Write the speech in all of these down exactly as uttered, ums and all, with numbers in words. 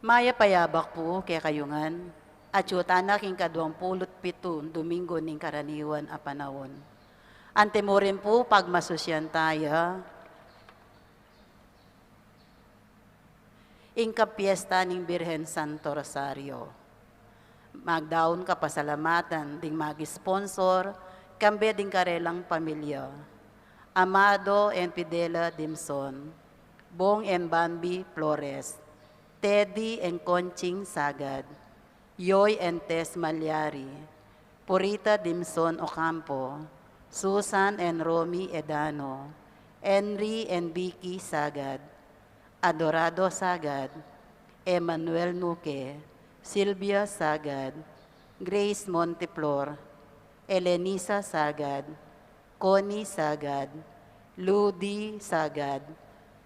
Mayap a yabak pu kekayu ngan, atyu tana king kaduang pulu't pitung Domingo ning karaniwan a panaun. Antimurin pu pagmasusyan taya ing kapiesta ning Birhen Santo Rosario. Magdaun kapasalamatan ding mag-sponsor, kambe ding karelang pamilya. Amado and Fidela Dimson, Bong and Bambi Flores, Teddy and Conching Sagad, Yoy and Tess Malyari, Purita Dimson Ocampo, Susan and Romy Edano, Henry and Vicky Sagad, Adorado Sagad, Emmanuel Nuque, Sylvia Sagad, Grace Monteflor, Elenisa Sagad, Connie Sagad, Ludi Sagad,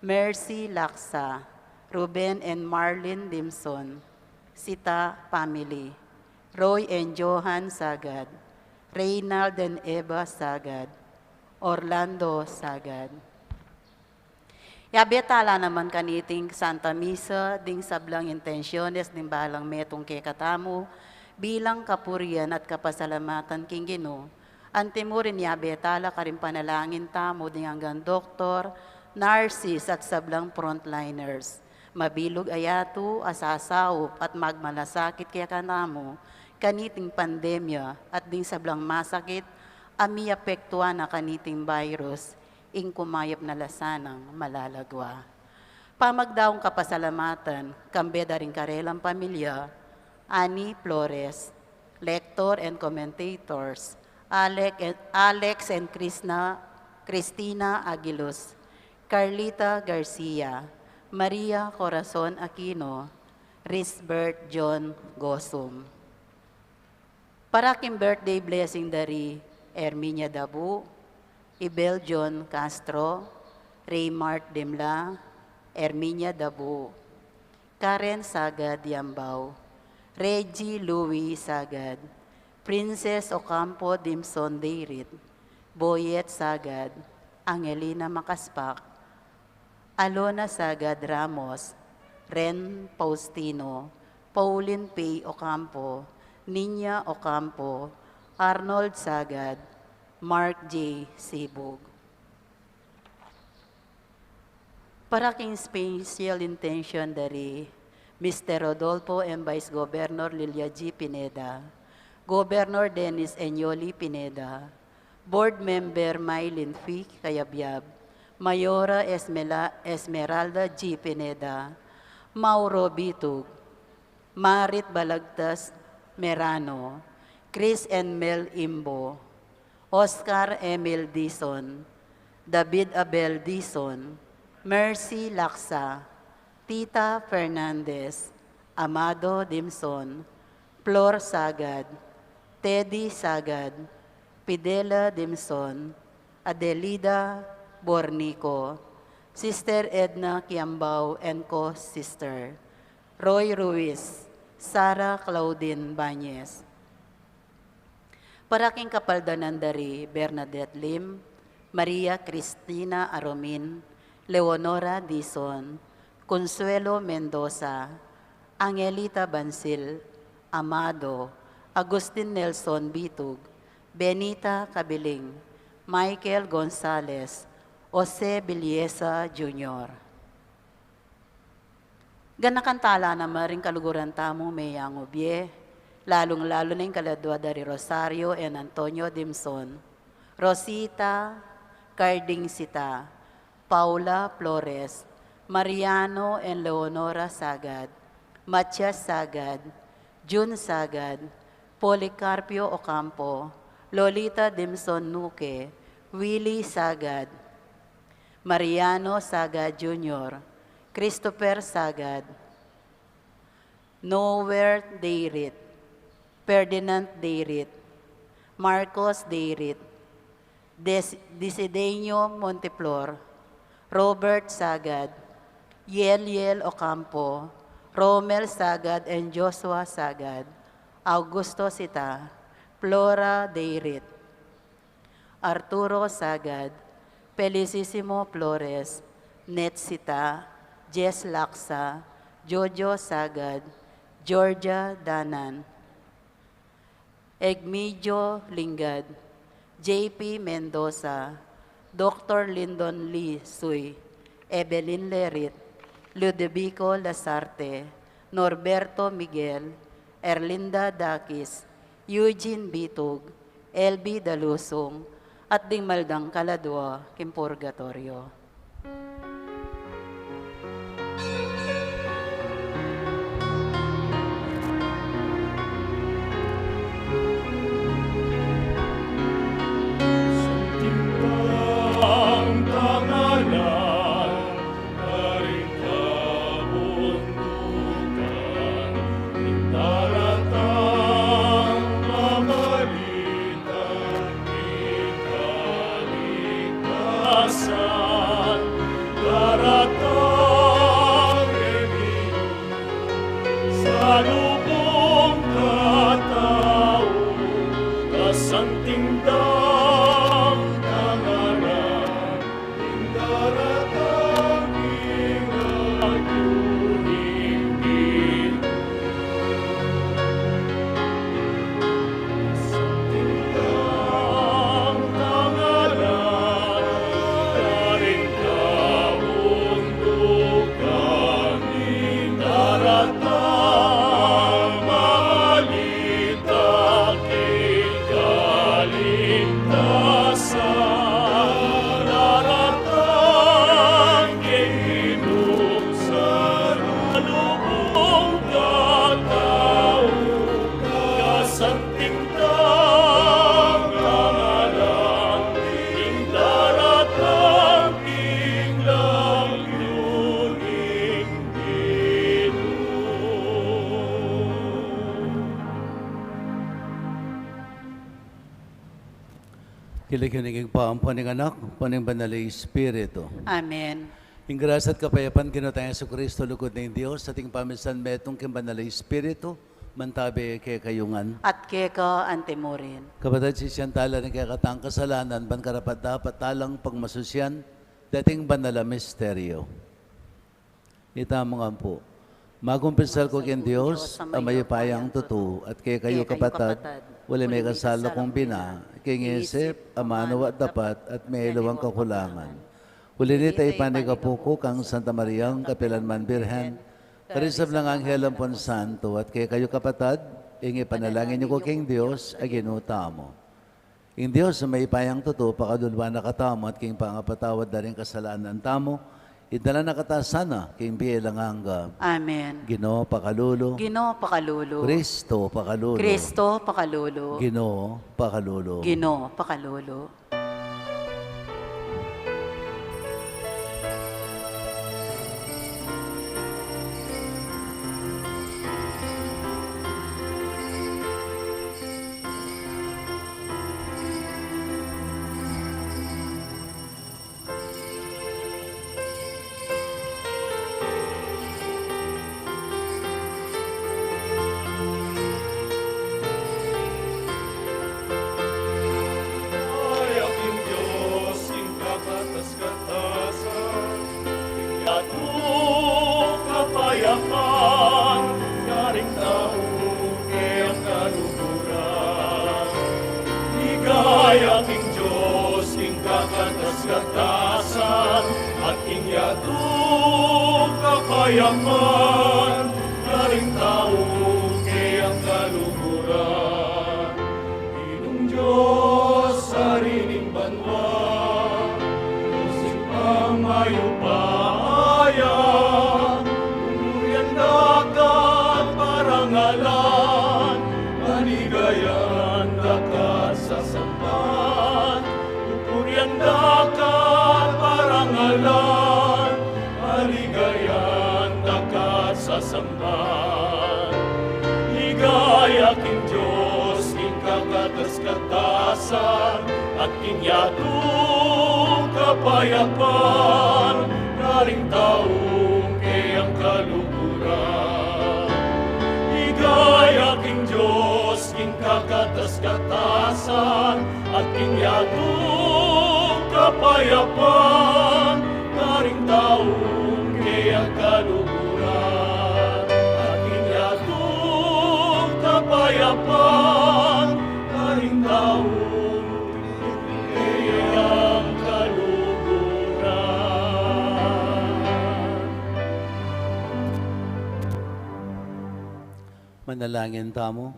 Mercy Laksa, Ruben and Marlene Dimson, Sita family, Roy and Johan Sagad, Reynald and Eva Sagad, Orlando Sagad. Yabe tala naman kaniting Santa Misa ding sablang intensyones ning balang metung kekatamu bilang kapurian at kapasalamatan king Ginu. Antimurin yabe tala karing panalangin tamu ding anggang doktor, nurses at sablang frontliners. Mabilug a yatu a sasaup at magmalasakit kekatamu kaniting pandemya at ding sablang masakit a miapektuan na kaniting virus, ing kumayap na la sanang malalagwa. Pamagdaung kapasalamatan, kambe da ring karelang pamilya, Annie Flores, lector and commentators, Alec and, Alex and Krishna, Christina Aguilos, Carlita Garcia, Maria Corazon Aquino, Risbert John Gosum. Para king birthday blessing da ri Erminia Dabu, Ibel John Castro, Raymart Dimla, Erminia Dabu, Karen Sagad Yambao, Reggie Louis Sagad, Princess Ocampo Dimson Deirit, Boyet Sagad, Angelina Makaspak, Alona Sagad Ramos, Ren Faustino, Pauline Pei Ocampo, Niña Ocampo, Arnold Sagad, Mark J Sibug. Para king special intention da ri Mister Rodolfo M. Vice Governor Lilia G. Pineda, Governor Dennis Enyoli Pineda, Board Member Mylene Fee Cayabyab, Mayora Esmela-, Esmeralda G. Pineda, Mauro Bitug, Marit Balagtas Merano, Chris and Mel Imbo, Oscar Emil Dizon, David Abel Dizon, Mercy Laksa, Tita Fernandez, Amado Dimson, Flor Sagad, Teddy Sagad, Fidela Dimson, Adelida Bornico, Sister Edna Kiambao and co-sister, Roy Ruiz, Sarah Claudine Bañez. Para king kapaldanan da ri Bernadette Lim, Maria Cristina Aromin, Leonora Dizon, Consuelo Mendoza, Angelita Bansil, Amado, Agustin Nelson Bitug, Benita Cabiling, Michael Gonzalez, Jose Villesa Junior. Ganakan tala naman ring kaluguran tamung meyangubye, lalung-lalu na ing kaladua da ri Rosario and Antonio Dimson, Rosita Carding Sita, Paula Flores, Mariano and Leonora Sagad, Matias Sagad, Jun Sagad, Policarpio Ocampo, Lolita Dimson Nuque, Willie Sagad, Mariano Sagad Junior, Christopher Sagad, Nower Deirit, Ferdinand Deirit, Marcos Deirit, Des-, Desideño Monteflor, Robert Sagad, Yeliel Ocampo, Romel Sagad and Joshua Sagad, Augusto Sita, Flora Deirit, Arturo Sagad, Felicissimo Flores, Net Sita, Jess Laksa, Jojo Sagad, Georgia Danan, Egmidio Lingad, J P Mendoza, Doktor Lyndon Lee Sui, Evelyn Lerit, Ludovico Lasarte, Norberto Miguel, Erlinda Dakis, Eugene Bitug, L B Dalusung, at ding mal dang kaladua king purgatoryo. Santing pangalan, karing kabundukan, ing daratang mabalita, ing kaligtasan, daratang salubung katau, kasanting dang tanganan, ing daratang king lagyu ning Ginu. Kasanting dang tanganan, karing kabundukan, ing daratang mabalita, ing kaligtasan, daratang king Ginu, salubung katau, kasanting dang tanganan, ing daratang king lagyu ning Ginu. King lagyu ning Ibpa, ampo ning Anak, ampo ning Banal a Espiritu. Amen. Ing grasya at kapayapan king Ginu tang Jesucristo, lugud ning Dios, at ing pamisan metung king Banal a Espiritu, mantabi kekayu ngan. At keka antimurin. Kapatad, sisian tala ring kekatang kasalanan, ban karapat-dapat talang pagmasusyan deting banal a misteryo. Itamu ngan pu. Magkumpisal ku king Dios a mayupayang tutu, at kekayu kapatad, uli mekasala kung bina, king isip, amanu at dapat, at meliwang kakulangan. Uli nita, ipanyawad ku kang Santa Mariang kapilanman Birhen, karing sablang anghel ampon santo, at kekayu kapatad, ing ipanalangin yu ku king Dios a Ginu tamu. Ing Dios a mayupayang tutu, pakalulu na katamu at king pangapatawad da ring kasalanan tamu, idala na katamu sana king bie alang angga. Amen. Ginu, pakalulu. Ginu, pakalulu. Kristo, pakalulu. Kristo, pakalulu. Ginu, pakalulu. Ginu, pakalulu. Ligaya king Dios king kakatas-katasan, king yatu kapayapan, karing tau keyang kaluguran. Ligaya king Dios king kakatas-katasan, at king yatu kapayapan, karing tau keyang kaluguran. Ginung Dios, Ari ning banua, Dios ning pamayupaya, pupurian da ka at parangalan, paligayan da ka at sasamban. Pupurian da ka at parangalan, paligayan da ka at sasamban. Ligaya king Dios king kakatas-katasan, at king yatu kapayapan, karing tau keyang kaluguran. Ligaya king Dios king kakatas-katasan, at king yatu kapayapan, karing tau keyang kaluguran. Apan karing tau, iyang kaluguran. Manalangin tamu.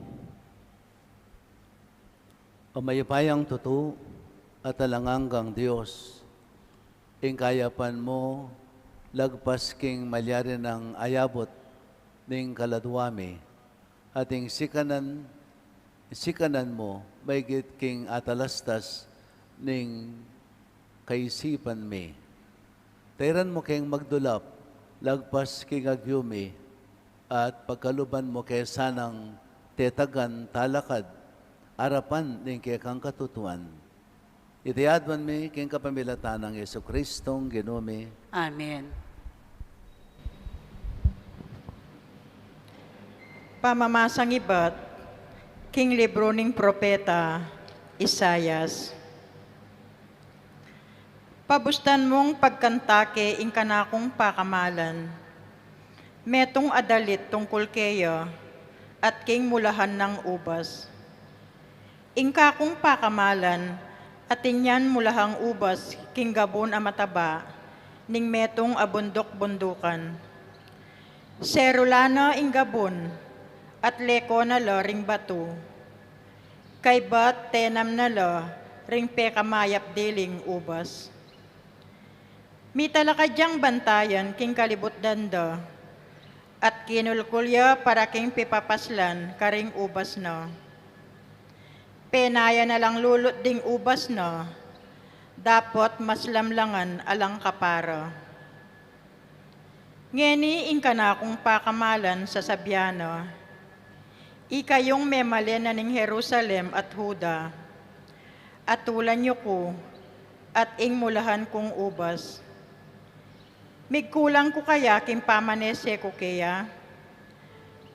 O mayupayang tutu at alang anggang Dios, ing kayapan mu lagpas king malyari nang ayabut ning kaladua mi, at ing sikanan, sikanan mu maigit king atalastas ning kaisipan mi. Tairan mu keng magdulap lagpas king agyu mi, at pagkaluban mu ke sanang tetagan talakad arapan ning kekang katutuan. Iti aduan mi king kapamilatan nang Jesucristong Ginu mi. Amen. Pamamasang ibat king libru ning propeta Isaias. Pabustan mung pagkanta ke ing kanakung pakamalan, metung a dalit tungkul keya, at king mulahan nang ubas. Ing kakung pakamalan, atin yan mulahang ubas king gabun a mataba ning metung a bunduk-bundukan. Serula na ing gabun, at leko na la ring batu. Kaybat tenam na la ring pekamayap diling ubas. Mitalakad yang bantayan king kalibutdan da, at kinulkul ya para king pipapaslan karing ubas na. Penaya na lang lulut ding ubas na, dapot maslamlangan alang kapara. Ngeni ing kanakung pakamalan sasabian na, ikayung memalen na ning Jerusalem at Juda, atulan yu ku, at ing mulahan kung ubas. Migkulang ku kaya king pamanese ku keya?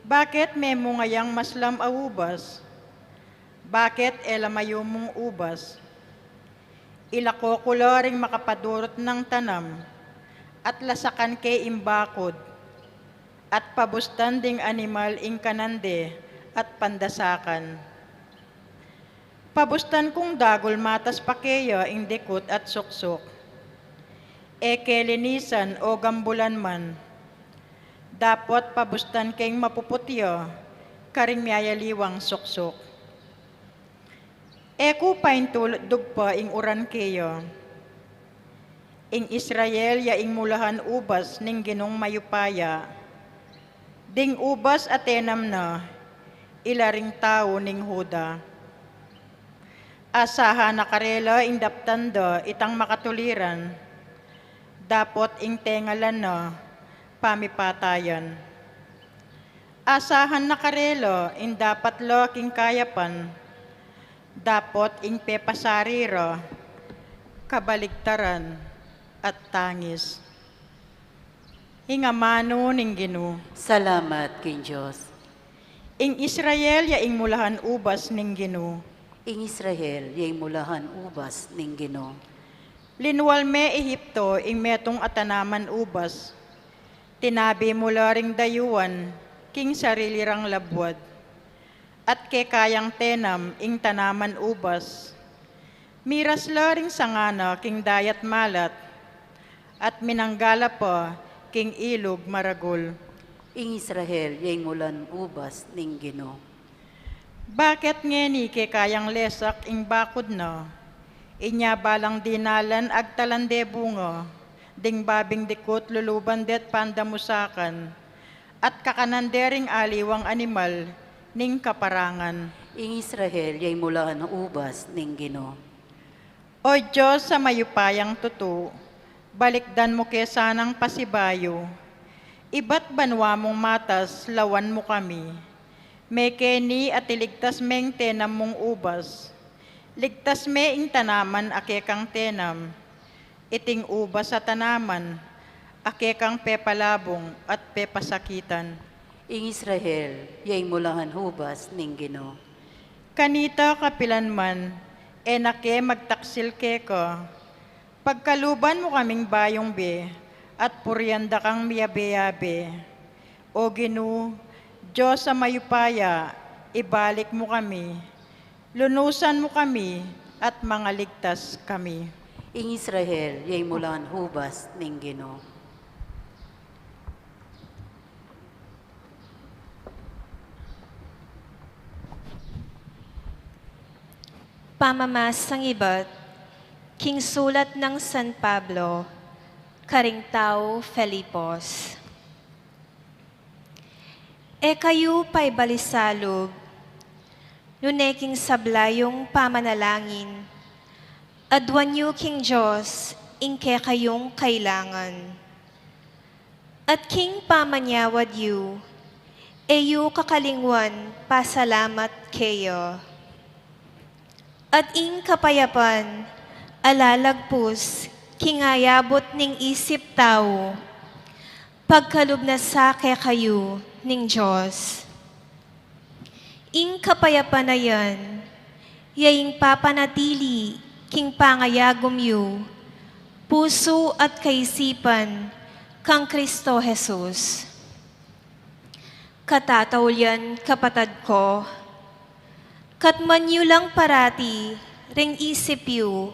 Bakit memunga yang maslam a ubas? Bakit e la mayumung ubas? Ilako ku la ring makapadurut nang tanam, at lasakan ke ing bakud, at pabustan ding animal ing kanan de, at pandasakan. Pabustan kung dagul matas pa keya ing dikut at suksuk. E ke linisan o gambulan man. Dapot pabustan keng mapuput ya karing miyayaliwang suksuk. E ku paintulut dugpa ing uran keya. Ing Israel ya ing mulahan ubas ning Ginung mayupaya. Ding ubas a tenam na, ila ring tau ning Juda. Asahan na karela ing daptan da itang makatuliran, dapot ing tengalan na pamipatayan. Asahan na karela ing dapat la king kayapan, dapot ing pepasari ra kabaligtaran at tangis. Ing amanu ning Ginu. Salamat king Dios. Ing Israel ya ing mulahan ubas ning Ginu. Ing Israel ya ing mulahan ubas ning Ginu. Linual me Ehipto ing metung a tanaman ubas. Tinabi mu la ring dayuan king sarili rang labuad, at kekayang tenam ing tanaman ubas. Miras la ring sanga na king dayat malat, at minangga la pa king ilug maragul. Ing Israel ya ing mulahan ubas ning Ginu. Bakit ngeni kekayang lesak ing bakud na? Inya balang dinalan agtalan de bunga, ding babing dikut luluban det pandamusakan, at kakanan de ring aliwang animal ning kaparangan. Ing Israel ya ing mulahan ubas ning Ginu. O Dios a mayupayang tutu, balikdan mu ke sanang pasibayu. Ibat banua mung matas lawan mu kami. Mekeni at iligtas me ing tenam mung ubas. Ligtas me ing tanaman a kekang tenam. Iting ubas a tanaman a kekang pepalabung at pepasakitan. Ing Israel ya ing mulahan ubas ning Ginu. Kanita kapilan man, e na ke magtaksil keka. Pagkaluban mu kaming bayung bie, at purian da kang miyabe-yabe. O Ginu, Dios a mayupaya, Ibalik mu kami, lunusan mu kami, at mangaligtas kami. Ing Israel, ya ing mulan hubas ning Ginu. Pamamasang ibat king sulat nang San Pablo karing tau Filipos. E kayu paibalisalub, nune king sabla yung pamanalangin, aduan yu king Dios ing kekayung kailangan. At king pamanyawad yu, e yu kakalingwan pasalamat keya. At ing kapayapan, a lalagpus king ayabut ning isip tau, pagkalub na sa kekayu ning Dios. Ing kapayapan a yan, ya ing papanatili king pangayagum yu, pusu at kaisipan kang Kristo Jesus. Katataulian, kapatad ko, katman yu lang parati ring isip yu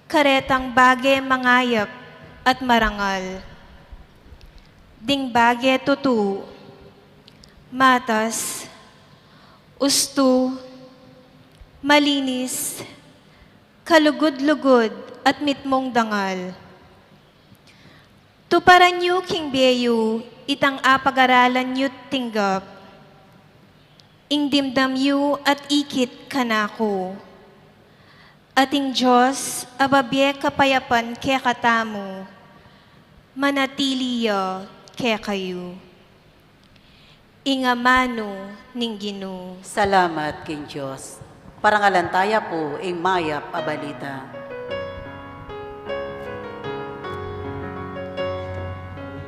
karetang bage mangayap at marangal. Ding bage tutu, matas, ustu, malinis, kalugud-lugud, at mitmung dangal. Tuparan yu king bie yu itang apagaralan yu't tinggap, ing dimdam yu at ikit kanaku. At ing Dios a bibie kapayapan kekatamu, manatili ya kekayu. Ing amanu ning Ginu. Salamat king Dios. Parangalan taya pu ing mayap a balita.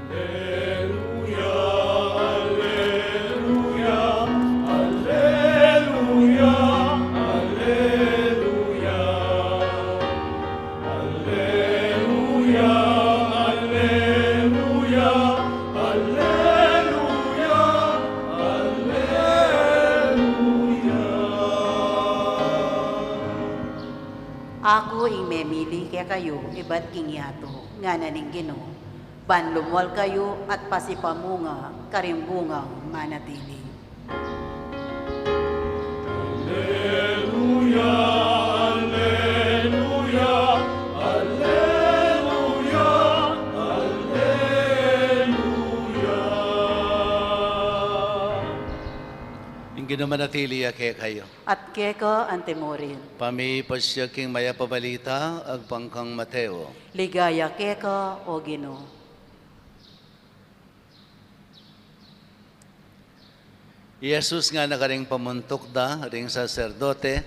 Alleluia, alleluia, alleluia, alleluia. Alleluia, alleluia, alleluia, alleluia. Aku ing memili kekayu ibat king yatu, ngana ning Ginu, ban lumual kayu at pasipamunga karing bungang manatili. Alleluia, alleluia, alleluia, alleluia. Ing Ginu manatili ya kekayu. At keka antimurin. Pamipasiag king mayap a balita agpang kang Mateo. Ligaya keka, O Ginu. I Jesus ngana karing pamuntuk da ring saserdote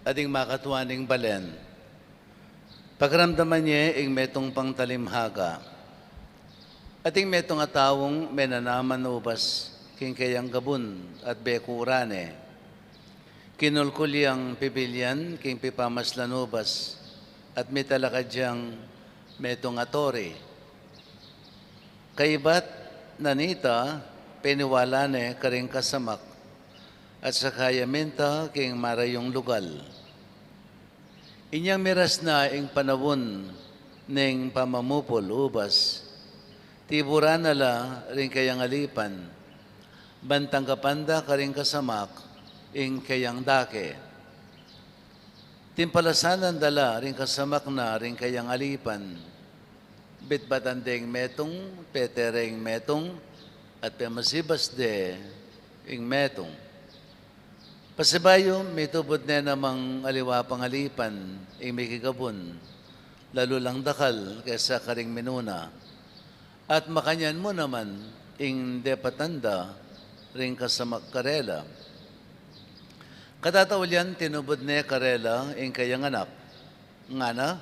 at ding makatua ning balen, pakiramdaman ye ing metung pang talimhaga. Ating metung a taung menanaman ubas king keyang gabun at bekuran ne. Kinulkul yang pibilyan king pipamaslan ubas at mitalakad yang metung a tori. Kaybat na nita, peniwala ne karing kasamak at saka ya minta king marayung lugal. Inyang miras na ing panaun ning pamamupul ubas, tiburan na la ring keyang alipan, ban tanggapan da karing kasamak ing keyang dake. Timpalasanan da la ring kasamak na ring keyang alipan. Bitbatan de ing metung, pete re ing metung, at pemasibas de ing metung. Pasibayu, mitubud ne namang aliwa pang alipan ing mikigabun, lalu lang dakal kesa karing minuna. At makanyan mu naman ing depatan da ring kasamak karela. Katataulian, tinubud ne karela ing keyang anak. Ngana,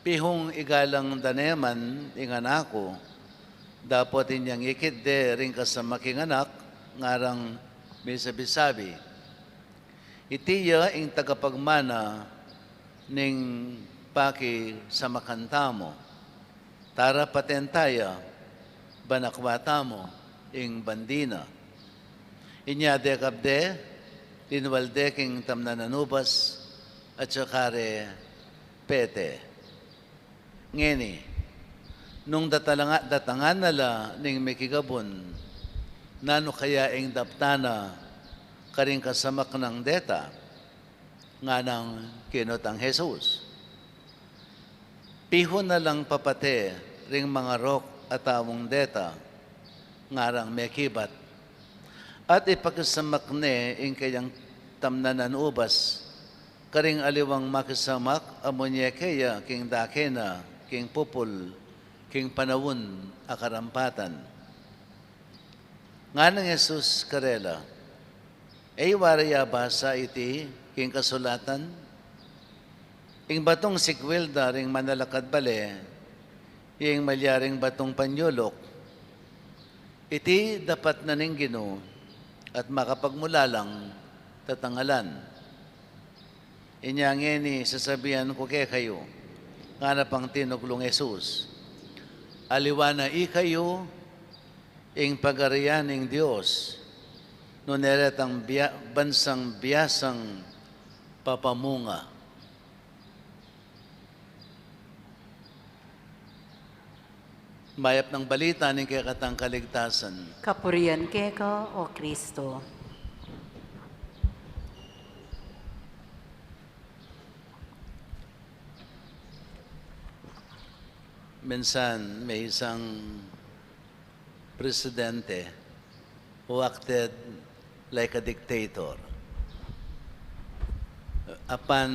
pihung igalang da ne man ing anak ku, dapot inyang ikit de ring kasamak ing anak, ngarang misabi-sabi, iti ya ing tagapagmana ning pakisamakan tamu. Tara, paten ta ya, ban akwa tamu ing bandi na. Inya dekap de, linwal de king tamnanan ubas, at saka re pete. Ngeni, nung datalanga-, datangan na la ning mikigabun, nanu kaya ing daptan na karing kasamak nang deta? Nganang kinutang Jesus, "Pihun na lang papate ring mangarok a taung deta," ngarang mekibat. At ipakisamak ne ing keyang tamnanan ubas karing aliwang makisamak a munye keya king dake na, king pupul, king panaun a karampatan. Nganang Jesus karela, "E yu wari ya basa iti king kasulatan? Ing batung sikwil da ring manalakad bale, ing malyaring batung panyuluk, iti dapat na ning Ginu at makapagmulalang tatangalan." Inya ngeni sasabian ku kekayu, ngana pang tinuklung Jesus, aliwa na ikayu ing pagarian ning Dios, nune retang bia-, bansang biasang papamunga. Mayap nang balita ning kekatang kaligtasan. Kapurian keka, O Kristo. Minsan, may isang presidente who acted like a dictator. Upon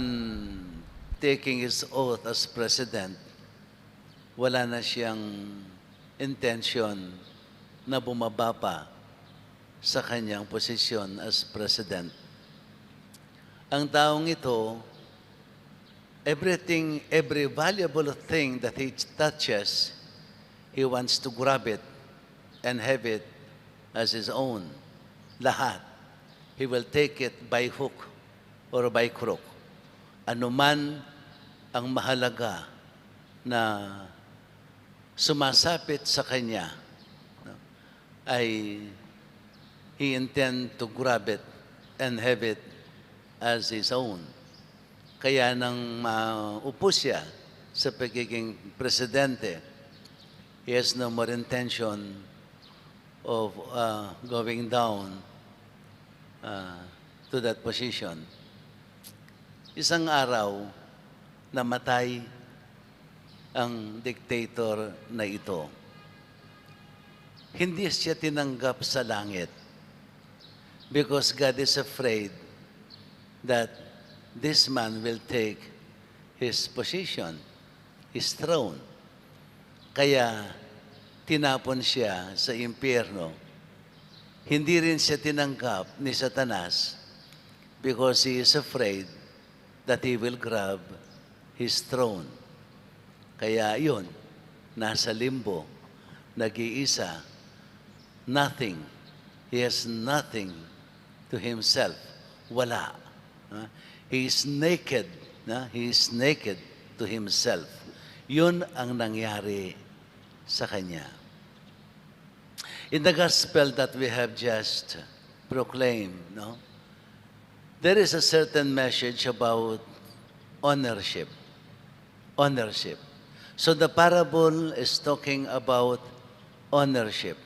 taking his oath as president, wala na siyang intensyon na bumaba pa sa kanyang posisyon as president. Ang taong ito, everything, every valuable thing that he touches, he wants to grab it and have it as his own. Lahat. He will take it by hook or by crook. Anuman ang mahalaga na sumasapit sa kanya, no, ay he intend to grab it and have it as his own. Kaya nang maupo siya sa pagiging presidente, he has no more intention of, uh, going down, uh, to that position. Isang araw, namatay ang dictator na ito. Hindi siya tinanggap sa langit because God is afraid that this man will take his position, his throne. Kaya tinapon siya sa impyerno. Hindi rin siya tinanggap ni Satanas because he is afraid that he will grab his throne. Kaya yun, nasa limbo, nag-iisa, nothing. He has nothing to himself. Wala. Ha? He is naked. Ha? He is naked to himself. Yun ang nangyari sa kanya. In the gospel that we have just proclaimed, no, there is a certain message about ownership. Ownership. So the parable is talking about ownership.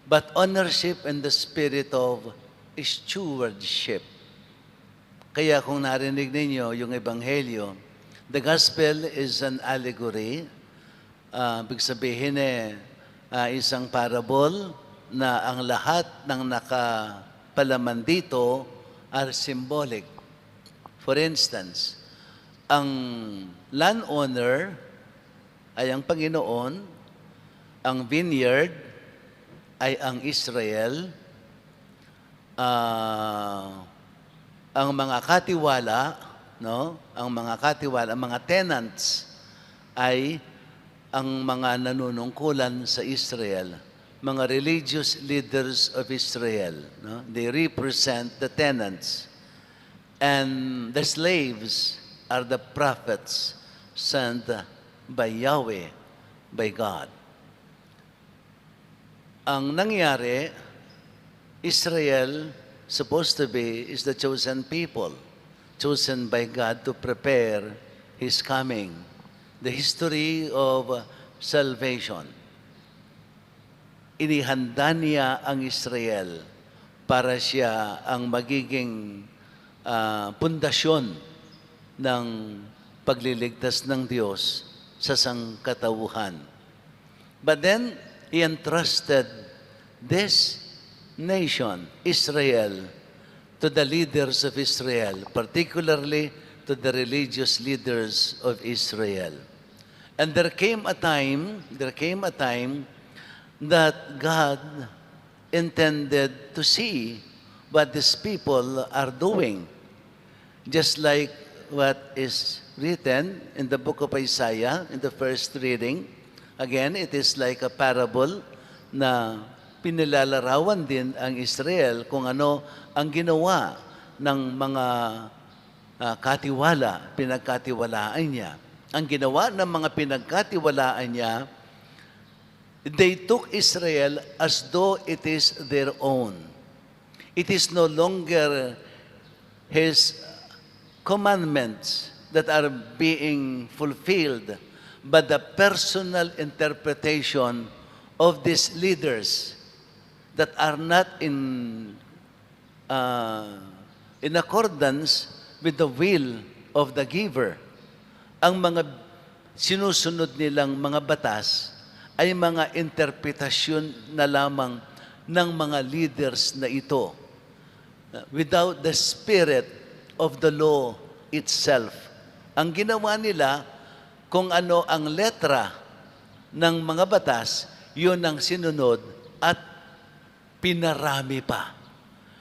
But ownership in the spirit of stewardship. Kaya kung narinig ninyo yung ebanghelyo, the gospel is an allegory. Ah, ibig sabihin, eh, ah, isang parable na ang lahat ng nakapalaman dito are symbolic. For instance, ang landowner ay ang Panginoon, ang vineyard ay ang Israel, ah, ang mga katiwala, no? Ang mga katiwala, ang mga tenants ay ang mga nanunungkulan sa Israel, mga religious leaders of Israel, no? They represent the tenants. And the slaves are the prophets sent by Yahweh, by God. Ang nangyari, Israel, supposed to be, is the chosen people, chosen by God to prepare His coming. The history of salvation. Inihanda niya ang Israel para siya ang magiging, ah, pundasyon ng pagliligtas ng Diyos sa sangkatauhan. But then, he entrusted this nation, Israel, to the leaders of Israel, particularly to the religious leaders of Israel. And there came a time, there came a time that God intended to see what these people are doing. Just like what is written in the book of Isaiah, in the first reading. Again, it is like a parable na pinilalarawan din ang Israel kung ano ang ginawa ng mga, ah, katiwala, pinagkatiwalaan niya. Ang ginawa ng mga pinagkatiwalaan niya, they took Israel as though it is their own. It is no longer his commandments that are being fulfilled, but the personal interpretation of these leaders that are not in, uh, in accordance with the will of the giver. Ang mga sinusunod nilang mga batas ay mga interpretasyon na lamang ng mga leaders na ito, without the spirit of the law itself. Ang ginawa nila, kung ano ang letra ng mga batas, yun ang sinunod at pinarami pa.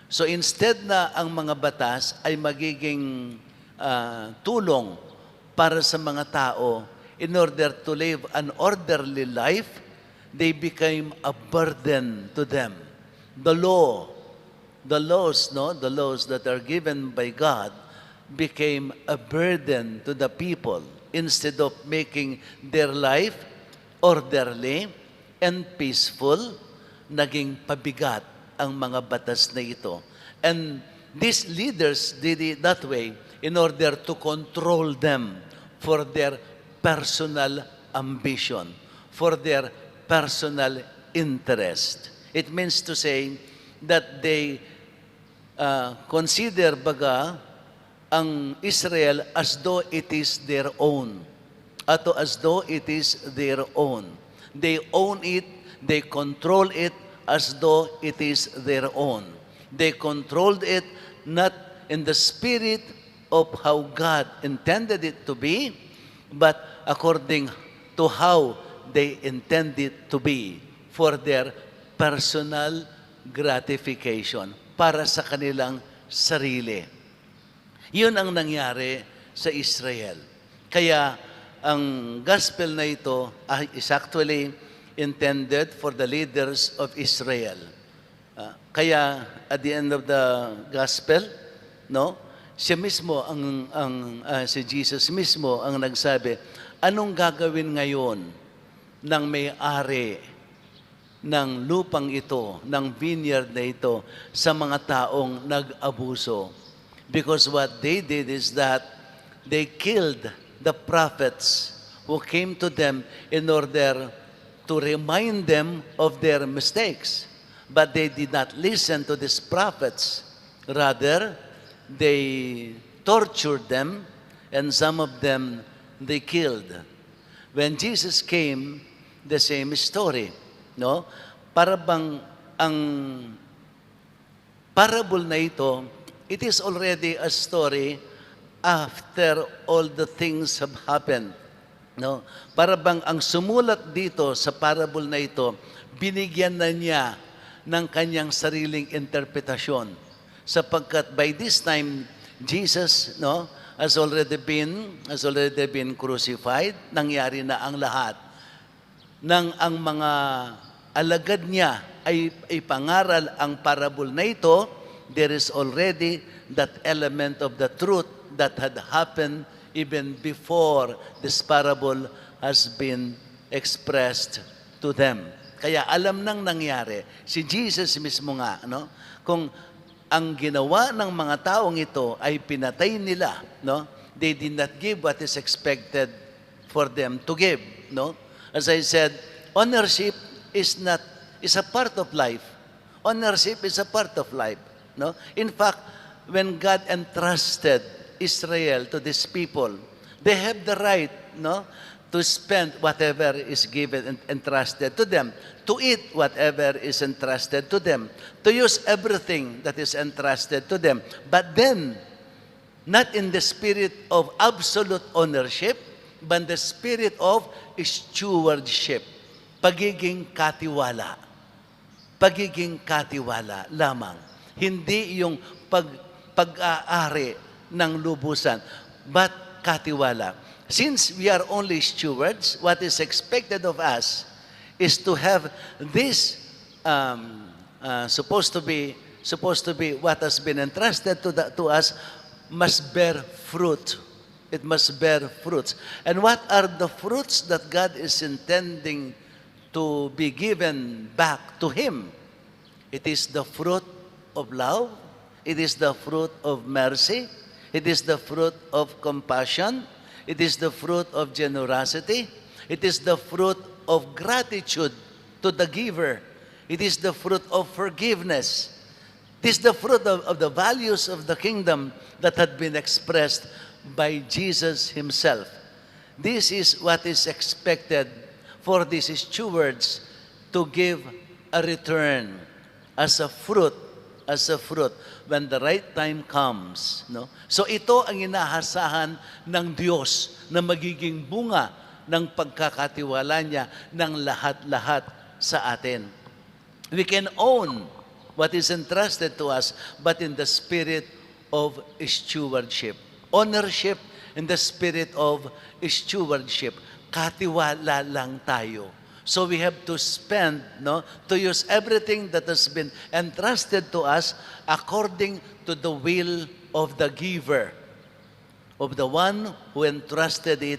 So instead na ang mga batas ay magiging, ah, tulong para sa mga tao in order to live an orderly life, they became a burden to them. The law, the laws, no, the laws that are given by God became a burden to the people instead of making their life orderly and peaceful, naging pabigat ang mga batas na ito. And these leaders did it that way in order to control them for their personal ambition, for their personal interest. It means to say that they, uh, consider baga ang Israel as though it is their own. Ato as though it is their own. They own it, they control it as though it is their own. They controlled it not in the spirit of how God intended it to be, but according to how they intend it to be for their personal gratification, para sa kanilang sarili. Yun ang nangyari sa Israel. Kaya ang gospel na ito, ah, is actually intended for the leaders of Israel. Ah, kaya at the end of the gospel, no, siya mismo ang, ang, ah, si Jesus mismo ang nagsabi, "Anong gagawin ngayon ng may-ari ng lupang ito, ng vineyard na ito, sa mga taong nag-abuso?" Because what they did is that they killed the prophets who came to them in order to remind them of their mistakes. But they did not listen to these prophets. Rather, they tortured them, and some of them they killed. When Jesus came, the same story, no? Para bang ang parable na ito, it is already a story after all the things have happened, no? Para bang ang sumulat dito sa parable na ito, binigyan na niya ng kanyang sariling interpretasyon. Sapagkat by this time, Jesus, no, has already been, has already been crucified, nangyari na ang lahat. Nang ang mga alagad niya ay ipangaral ang parable na ito, there is already that element of the truth that had happened even before this parable has been expressed to them. Kaya alam nang nangyari, si Jesus mismo nga, no? Kung ang ginawa ng mga taong ito ay pinatay nila, no? They did not give what is expected for them to give, no? As I said, ownership is not, is a part of life. Ownership is a part of life, no? In fact, when God entrusted Israel to these people, they have the right, no, to spend whatever is given and entrusted to them, to eat whatever is entrusted to them, to use everything that is entrusted to them. But then, not in the spirit of absolute ownership, but in the spirit of stewardship, pagiging katiwala. Pagiging katiwala lamang. Hindi yung pag-, pag-aari ng lubusan, but katiwala. Since we are only stewards, what is expected of us is to have this, um, uh, supposed to be, supposed to be what has been entrusted to, the, to us must bear fruit. It must bear fruits. And what are the fruits that God is intending to be given back to Him? It is the fruit of love. It is the fruit of mercy. It is the fruit of compassion. It is the fruit of generosity. It is the fruit of gratitude to the giver. It is the fruit of forgiveness. It is the fruit of, of the values of the kingdom that had been expressed by Jesus Himself. This is what is expected for these stewards to give a return as a fruit, as a fruit when the right time comes, no? So ito ang inaasahan ng Diyos na magiging bunga ng pagkakatiwala niya ng lahat-lahat sa atin. We can own what is entrusted to us, but in the spirit of stewardship. Ownership in the spirit of stewardship. Katiwala lang tayo. So we have to spend, no, to use everything that has been entrusted to us according to the will of the giver, of the one who entrusted it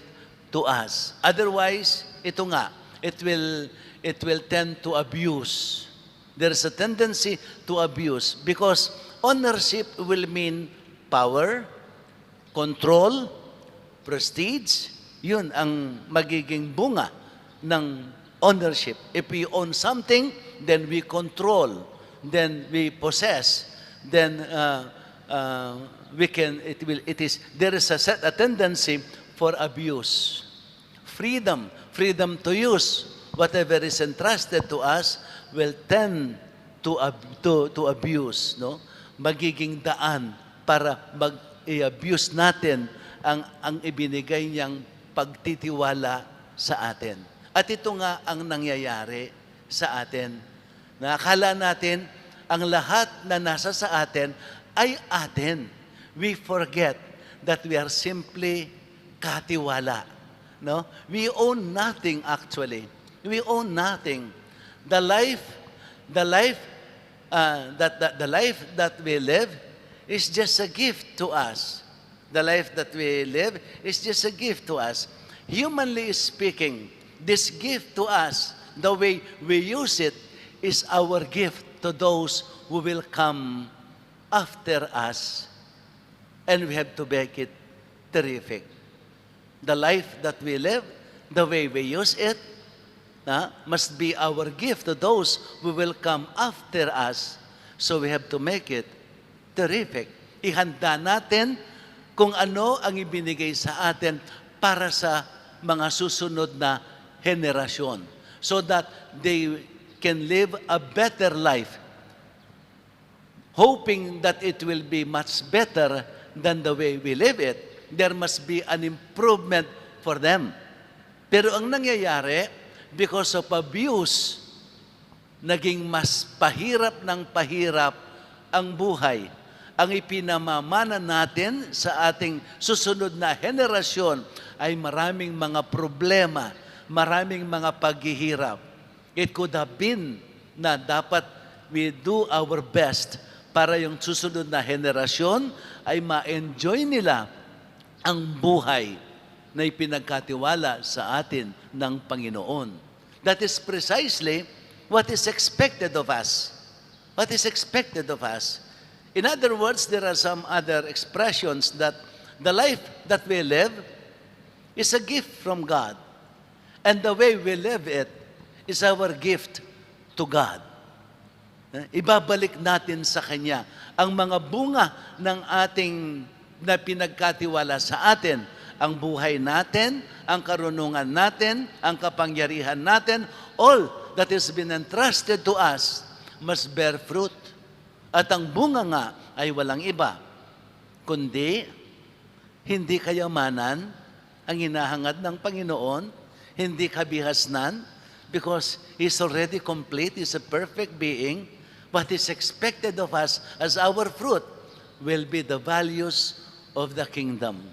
to us. Otherwise, ito nga, it will, it will tend to abuse. There is a tendency to abuse because ownership will mean power, control, prestige. Yun ang magiging bunga ng ownership. If we own something, then we control, then we possess, then, uh, uh, we can, it will, it is, there is a set, a tendency for abuse. Freedom, freedom to use whatever is entrusted to us will tend to ab-, to, to abuse, no? Magiging daan para mag-i-abuse natin ang, ang ibinigay niyang pagtitiwala sa atin. At ito nga ang nangyayari sa atin. Na akala natin, ang lahat na nasa sa atin ay atin. We forget that we are simply katiwala, no? We own nothing, actually. We own nothing. The life, the life, uh, that, that, the life that we live is just a gift to us. The life that we live is just a gift to us. Humanly speaking, this gift to us, the way we use it, is our gift to those who will come after us. And we have to make it terrific. The life that we live, the way we use it, na, must be our gift to those who will come after us. So we have to make it terrific. Ihanda natin kung ano ang ibinigay sa atin para sa mga susunod na henerasyon, so that they can live a better life. Hoping that it will be much better than the way we live it, there must be an improvement for them. Pero ang nangyayari, because of abuse, naging mas pahirap ng pahirap ang buhay. Ang ipinamamana natin sa ating susunod na henerasyon ay maraming mga problema, maraming mga paghihirap. It could have been na dapat we do our best para yung susunod na henerasyon ay ma-enjoy nila ang buhay na ipinagkatiwala sa atin ng Panginoon. That is precisely What is expected of us? What is expected of us? In other words, there are some other expressions that the life that we live is a gift from God. And the way we live it is our gift to God. Eh, ibabalik natin sa Kanya ang mga bunga ng ating na pinagkatiwala sa atin, ang buhay natin, ang karunungan natin, ang kapangyarihan natin, all that has been entrusted to us must bear fruit. At ang bunga nga ay walang iba, kundi hindi kayamanan ang hinahangad ng Panginoon, hindi kabihasnan, because He's already complete, He's a perfect being. What is expected of us as our fruit will be the values of the kingdom.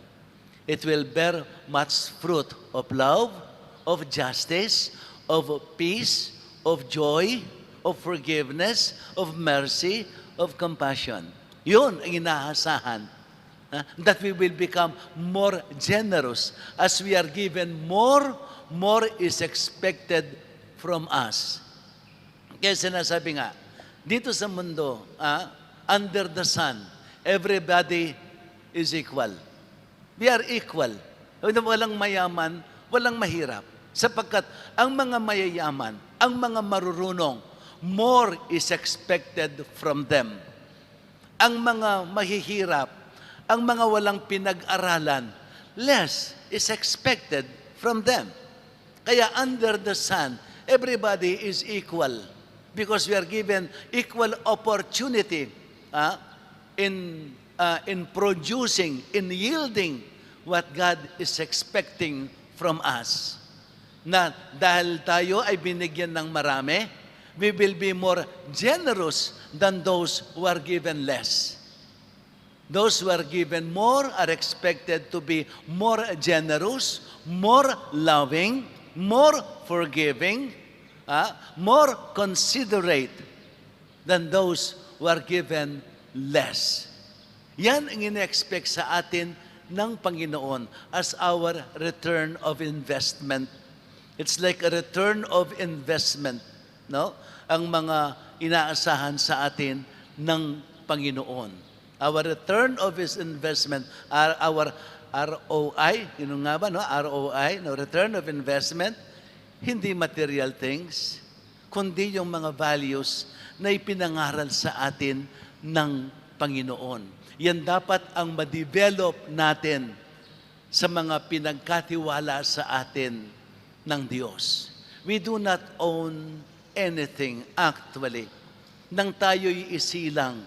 It will bear much fruit of love, of justice, of peace, of joy, of forgiveness, of mercy, of compassion. Yun ang inaasahan, ah, that we will become more generous. As we are given more, more is expected from us. Kaya sinasabi nga, dito sa mundo, ah, under the sun, everybody is equal. We are equal. Walang mayaman, walang mahirap. Sapagkat ang mga mayayaman, ang mga marurunong, more is expected from them. Ang mga mahihirap, ang mga walang pinag-aralan, less is expected from them. Kaya under the sun, everybody is equal because we are given equal opportunity, ah, in, ah, in producing, in yielding what God is expecting from us. Na dahil tayo ay binigyan ng marami, we will be more generous than those who are given less. Those who are given more are expected to be more generous, more loving, more forgiving, ah, more considerate than those who are given less. Yan ang ina-expect sa atin ng Panginoon as our return of investment. It's like a return of investment, no? Ang mga inaasahan sa atin ng Panginoon. Our return of His investment, our, our R O I, yun nga ba, no? R O I, no? Return of investment, hindi material things, kundi yung mga values na ipinangaral sa atin ng Panginoon. Yan dapat ang ma-develop natin sa mga pinagkatiwala sa atin ng Diyos. We do not own anything, actually. Nang tayo'y isilang,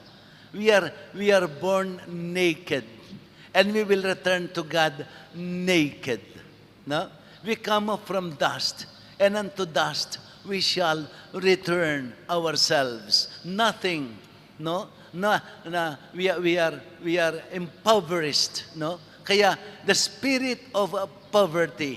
we are, we are born naked, and we will return to God naked. No? We come from dust, and unto dust we shall return ourselves. Nothing, no? Na, na, we are, we are, we are impoverished, no? Kaya the spirit of, uh, poverty,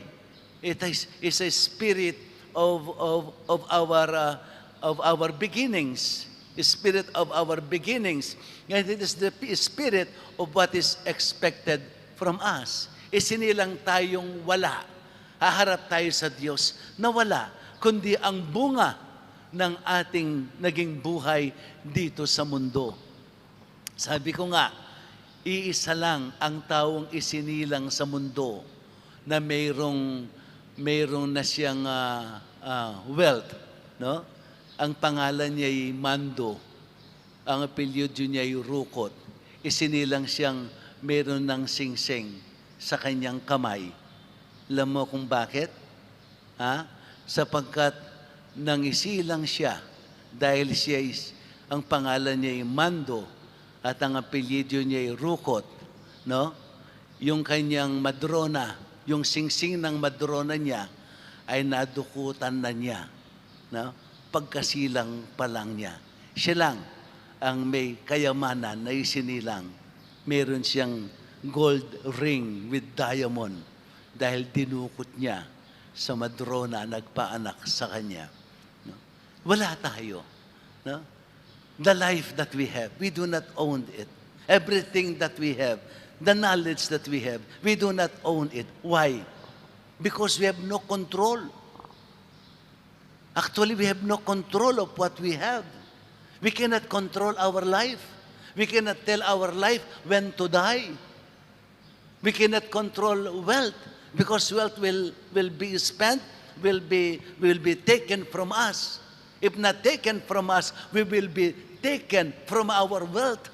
it is, is a spirit of, of, of our, uh, of our beginnings. Spirit of our beginnings. And it is the p-, spirit of what is expected from us. Isinilang tayong wala. Haharap tayo sa Diyos na wala, kundi ang bunga ng ating naging buhay dito sa mundo. Sabi ko nga, iisa lang ang taong isinilang sa mundo na mayroong, mayroong na siyang, ah, ah, wealth, no? Ang pangalan niya ay Mando. Ang apelyido niya ay Rukot. Isinilang siyang mayroon ng singsing sa kanyang kamay. Alam mo kung bakit? Ha? Sapagkat nang isilang siya, dahil siya is, ang pangalan niya ay Mando at ang apelyido niya ay Rukot, no? Yung kanyang madrona, yung singsing ng madrona niya ay nadukutan na niya, no? Pagkasilang pa lang niya. Siya lang ang may kayamanan na isinilang. Meron siyang gold ring with diamond dahil dinukot niya sa madrona nagpaanak sa kanya. No? Wala tayo. No? The life that we have, we do not own it. Everything that we have, the knowledge that we have, we do not own it. Why? Because we have no control. Actually, we have no control of what we have. We cannot control our life. We cannot tell our life when to die. We cannot control wealth because wealth will, will be spent, will be, will be taken from us. If not taken from us, we will be taken from our wealth.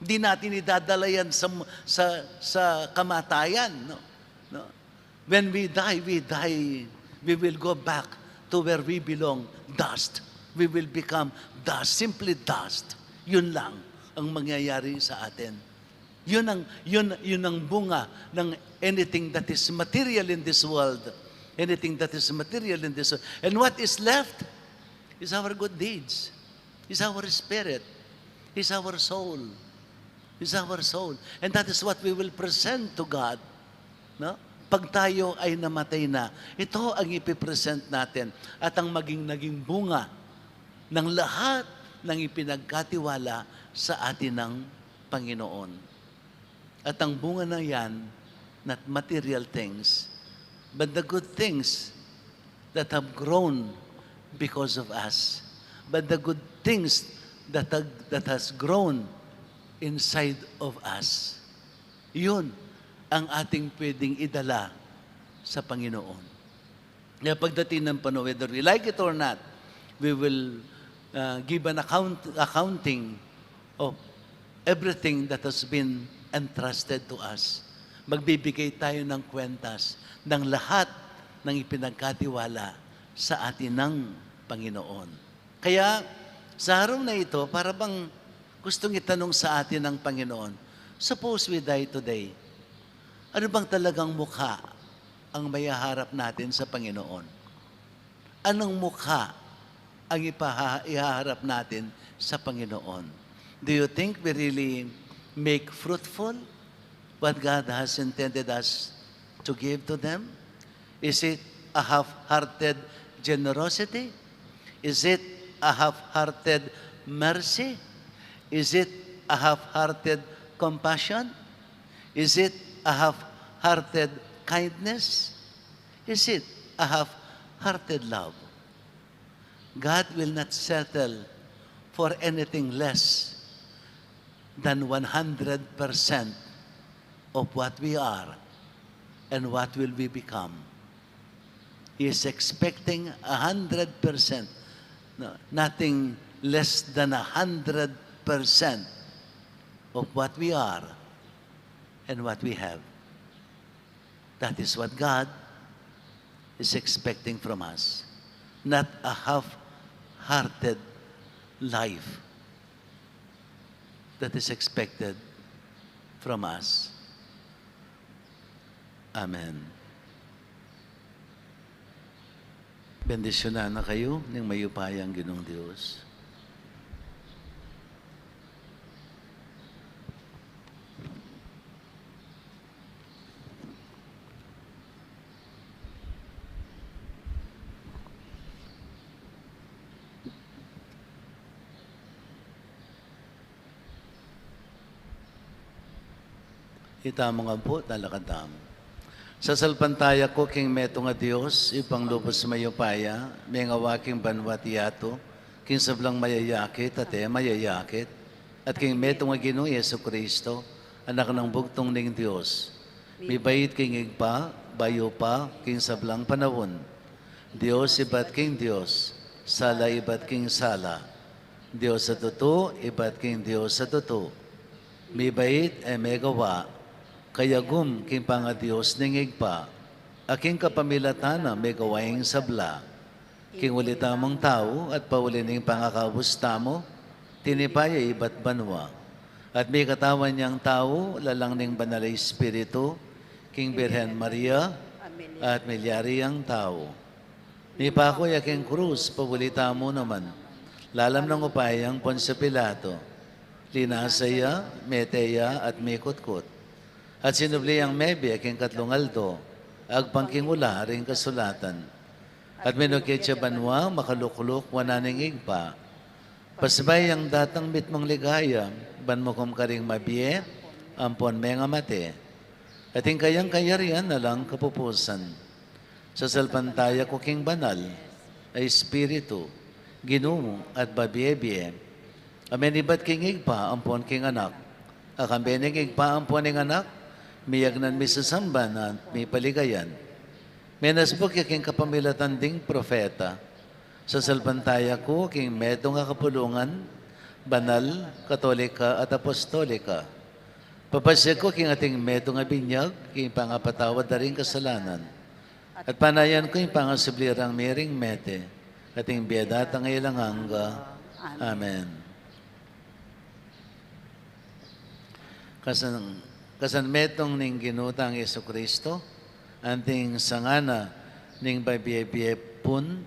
Di natin idadala yan sa, sa, sa kamatayan, no? No? When we die, we die. We will go back to where we belong, dust. We will become dust, simply dust. Yun lang ang mangyayari sa atin. Yun ang, yun, yun ang bunga ng anything that is material in this world. Anything that is material in this world. And what is left is our good deeds, is our spirit, is our soul, is our soul. And that is what we will present to God. No? Pag tayo ay namatay na, ito ang ipipresent natin at ang maging naging bunga ng lahat ng ipinagkatiwala sa atin ng Panginoon. At ang bunga na yan, not material things, but the good things that have grown because of us, but the good things that have, that has grown inside of us. Yun ang ating pwedeng idala sa Panginoon. Kaya pagdating ng panahon, whether we like it or not, we will, uh, give an account, accounting of everything that has been entrusted to us. Magbibigay tayo ng kwentas ng lahat ng ipinagkatiwala sa atin ng Panginoon. Kaya, sa araw na ito, para bang gustong itanong sa atin ng Panginoon, "Suppose we die today, ano bang talagang mukha ang maihaharap natin sa Panginoon?" Anong mukha ang ipaha-, ihaharap natin sa Panginoon? Do you think we really make fruitful what God has intended us to give to them? Is it a half-hearted generosity? Is it a half-hearted mercy? Is it a half-hearted compassion? Is it a half-hearted kindness? Is it a half-hearted love? God will not settle for anything less than one hundred percent of what we are and what will we become. He is expecting a hundred percent, no, nothing less than a hundred percent of what we are and what we have. That is what God is expecting from us. Not a half-hearted life that is expected from us. Amen. Bendisyunan na kayu ning mayupayang Ginung Dios. Itamu ngan pu, talakad tamu. Sasalpantaya ku king metung a Dios, Ibpang lubus mayupaya, mengawa king banua't yatu, king sablang mayayakit at e mayayakit, at king metung a Ginu Jesucristo, Anak nang bugtung ning Dios, mibait king Ibpa, bayu pa king sablang panaun. Dios ibat king Dios, sala ibat king sala. Dios a tutu ibat king Dios a tutu. Mibait e megawa, kayagum king pangaDios ning Ibpa, a king kapamilatan na megawa ing sabla. King uli tamung tau at pauli ning pangakabus tamu, tinipa ya ibat banua. At mikatawan yang tau, lalang ning Banal a Espiritu, king Birhen Maria, at milyari yang tau. Mipaku ya king krus, pauli tamu naman. Lalam nang upaya nang Poncio Pilato. Linasa ya, mete ya, at mikutkut. At sinubli yang mebie king katlung aldo, agpang king ula ring kasulatan. At minukit ya banua, makalukluk wanan ning Ibpa. Pasibayu yang datang mitmung ligaya, ban mukum karing mabie ampon mengamate. At ing kayang kayarian alang kapupusan. Sasalpantaya ku king banal, a Espiritu, Ginu at babie-bie. Amen. Ibat king Ibpa ampon king Anak, a kambe ning Ibpa ampon ning Anak, miyagnan misasamban at mipaligayan. Menasbuk ya king kapamilatan ding propeta, sasalpantaya ku king metung a kapulungan, banal, katolika at apostolika. Papasya ku king ating metung a binyag king pangapatawad da ring kasalanan, at panayan ku ing pangasubli rang miring mete, at ing bie datang alang angga. Amen. Kasan, kasan metung ning Ginu tang Jesucristo, anting sangana ning babie-bie pun,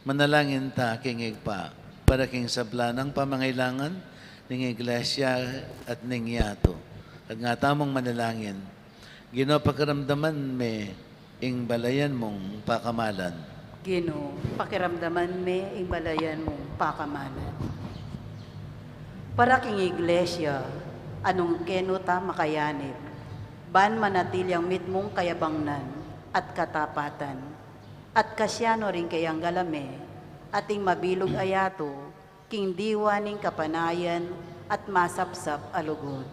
manalangin ta king Ibpa para king sabla nang pamangailangan ning Iglesia at ning yatu. At nga tamung manalangin, Ginu, pakiramdaman me ing balayan mung pakamalan. Ginu, pakiramdaman me ing balayan mung pakamalan. Para king Iglesia, a nung kenu ta makayanib, ban manatili yang mitmung kayabangnan at katapatan, at kasya no ring kayang galame, at ing mabilug a yatu, king diwa ning kapanayan at masapsap a lugud.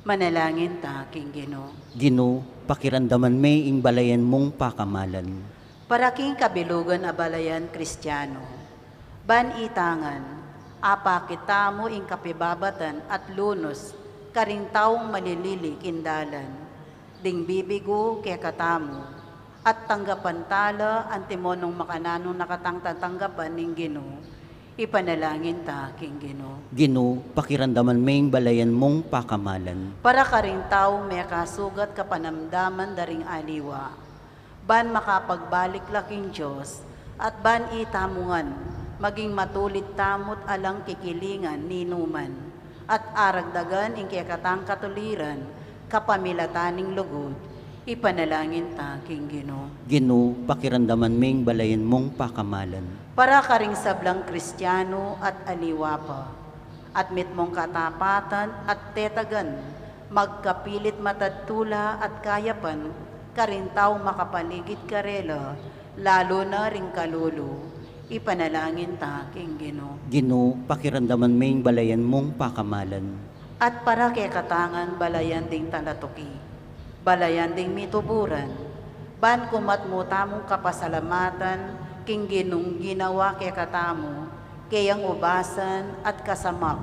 Manalangin ta king Ginu. Ginu, pakiramdaman me ing balayan mung pakamalan. Para king kabilugan a balayan Kristiano, ban ita ngan, apakit tamu ing kapibabatan at lunus karing taung malilili king dalan, ding bibigu kekatamu, at tanggapan tala antimo nung makananu na katang tatanggapan ning Ginu. Ipanalangin ta king Ginu. Ginu, pakiramdaman me ing balayan mung pakamalan. Para karing taung mekasugat kapanamdaman da ring aliwa, ban makapagbalik la king Dios, at ban itamu ngan maging matulid tamu't alang kikilingan ninuman, at aragdagan ing kekatang katuliran kapamilatan ning lugud. Ipanalangin ta king Ginu. Ginu, pakiramdaman me ing balayan mung pakamalan. Para karing sablang Kristiano at aliwa pa, at mitmung katapatan at tetagan, magkapilit matad tula at kayapan karing taung makapaligid karela, lalu na ring kalulu. Ipanalangin ta king Ginu. Ginu, pakiramdaman me ing balayan mung pakamalan. At para kekata ngan balayan ding talatuki, balayan ding mituburan, ban kumat mu tamung kapasalamatan king Ginung ginawa kekatamu, keyang ubasan at kasamak,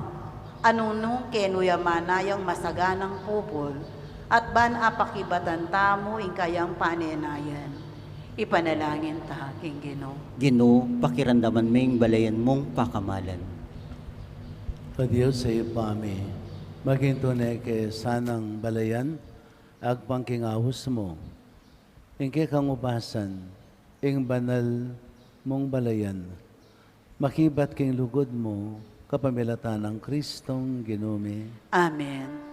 a nung nung kenu ya manayang masaganang pupul, at ban apakibatan tamu ing kayang panenayan. Ipanalangin ta king Ginu. Ginu, pakiramdaman me ing balayan mung pakamalan. O Dios, Ibpa mi, maging tune ke sanang balayan, agpang king aus mu, ing kekang ubasan, ing banal mung balayan, makibat king lugud mu, kapamilatan nang Kristong Ginu mi. Amen.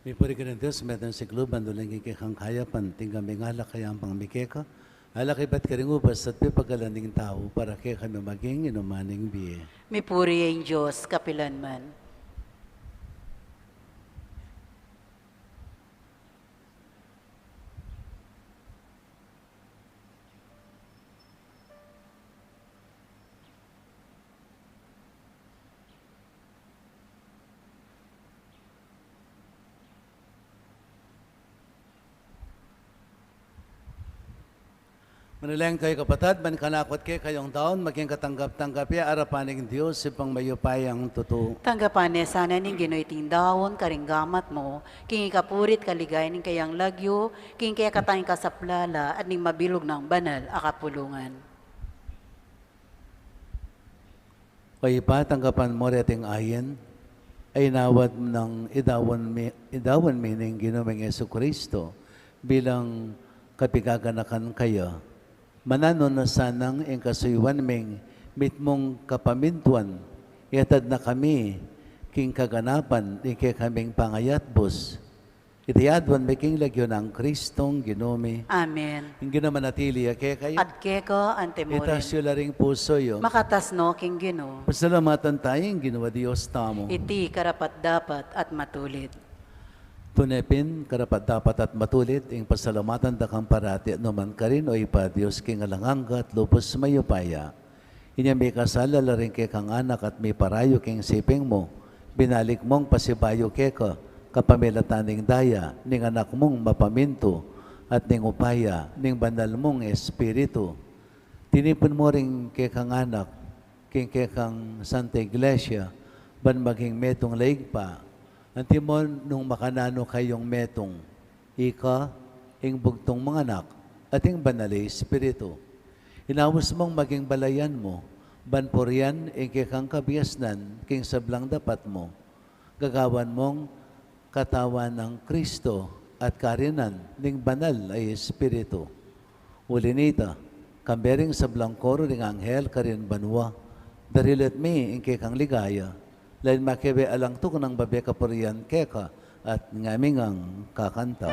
Mipuri ka ning Dios, metung sikluban, uling king kekang kayapan, tingga ming alak kayang pangmi keka, alak ibat karing ubas at pepagalan ning tau, para kekami maging inuman ning bie. Mipuri ing Dios kapilanman. Manalangin kayu, kapatad, ban kanakot kekayung daun, maging katanggap-tanggap ya arapan ning Dios, Ibpang mayupayang tutu. Tanggapan ne sana ning Ginu iting daun karing gamat mu, king ikapuri't kaligayan ning kayang lagyu, king kekatang ikasaplala at ning mabilug nang banal a kapulungan. O Ibpa, tanggapan mu reting ayin a inawad nang idaun mi, idaun mi ning Ginu ming Jesucristo bilang kapigaganakan kaya. Mananu na sanang ing kasuyuan ming mitmung kapamintuan, iatad na kami king kaganapan ning kekaming pangayatbus. Iti aduan mi king lagyu nang Kristong Ginu mi. Amen. Ing Ginu manatili ya kekayu. At keka antimurin. Itas yu la ring pusu yu. Makatas no king Ginu. Pasalamatan taya ing Ginu a Dios tamu. Iti karapat-dapat at matulid. Tune pin, karapat-dapat at matulid, ing pasalamatan da kang parati at numan karin, O Ibpa, Dios king alang angga at lubus mayupaya. Inya mikasala la ring kekang anak at miparayu king siping mu, binalik mung pasibayu keka, kapamilatan ning daya ning anak mung mapamintu at ning upaya ning banal mung Espiritu. Tinipun mu ring kekang anak king kekang Santa Iglesia, ban maging metung la Ibpa, antimong nung makananu kayung metung, ika, ing bugtung mung anak, at ing banal a Espiritu. Inaus mung maging balayan mu, ban purian ing kekang kabiasnan king sablang dapat mu. Gagawan mung katawan nang Kristo at karinan ning banal a Espiritu. Uli nita, kambe ring sablang koro ring anghel karin banua, darilat mi ing kekang ligaya, lain makebe alang tuknang babe kapurian keka at ngamingang kakanta.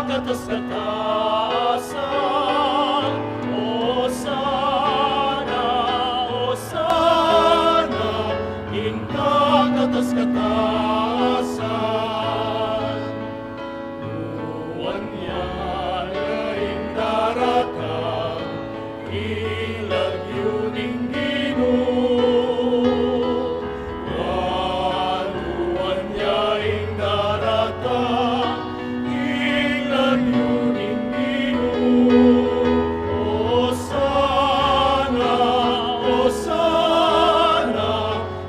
Katasan. Osana, Osana, king kakatas-katasan. Nuan ya ing daratang king lagyu ning Ginu. Nuan ya ing daratang king lagyu ning Ginu. Osana, Osana,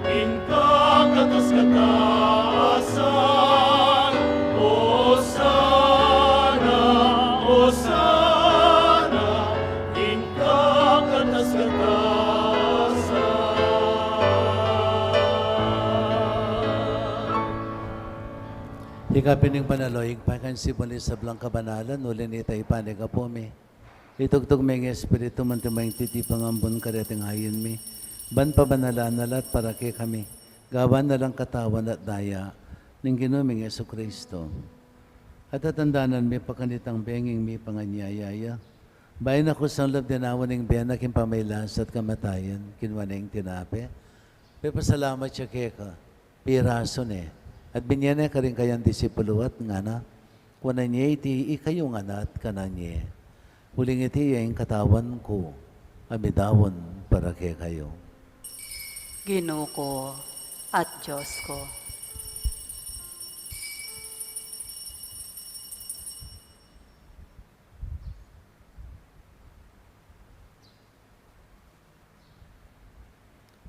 king kakatas-katasan. Osana, Osana, king kakatas-katasan. Ika pin ing banal, O Ibpa, ika ing sibul ning sablang kabanalan, uli nita ipanik apu mi. Itugtug me ing Espiritu mu antimong titipang ambun kareting ayin mi, ban pabanalan na la at para kekami, gawan na lang katawan at daya ning Ginu ming Jesucristo. At tatandanan mi pa kanitang bengi ing mipanganyaya ya, bayu na kusang lub dinaun ing bie na king pamagkasakit at kamatayan, kinua ne ing tinape, pepasalamat ya keka, pirasu ne, at binye ne karing kayang disipulu at ngana: Kunan ye iti ikayu ngan at kanan ye, uling iti ya ing katawan ku a midaun para kekayu. Ginu ku at Dios ku.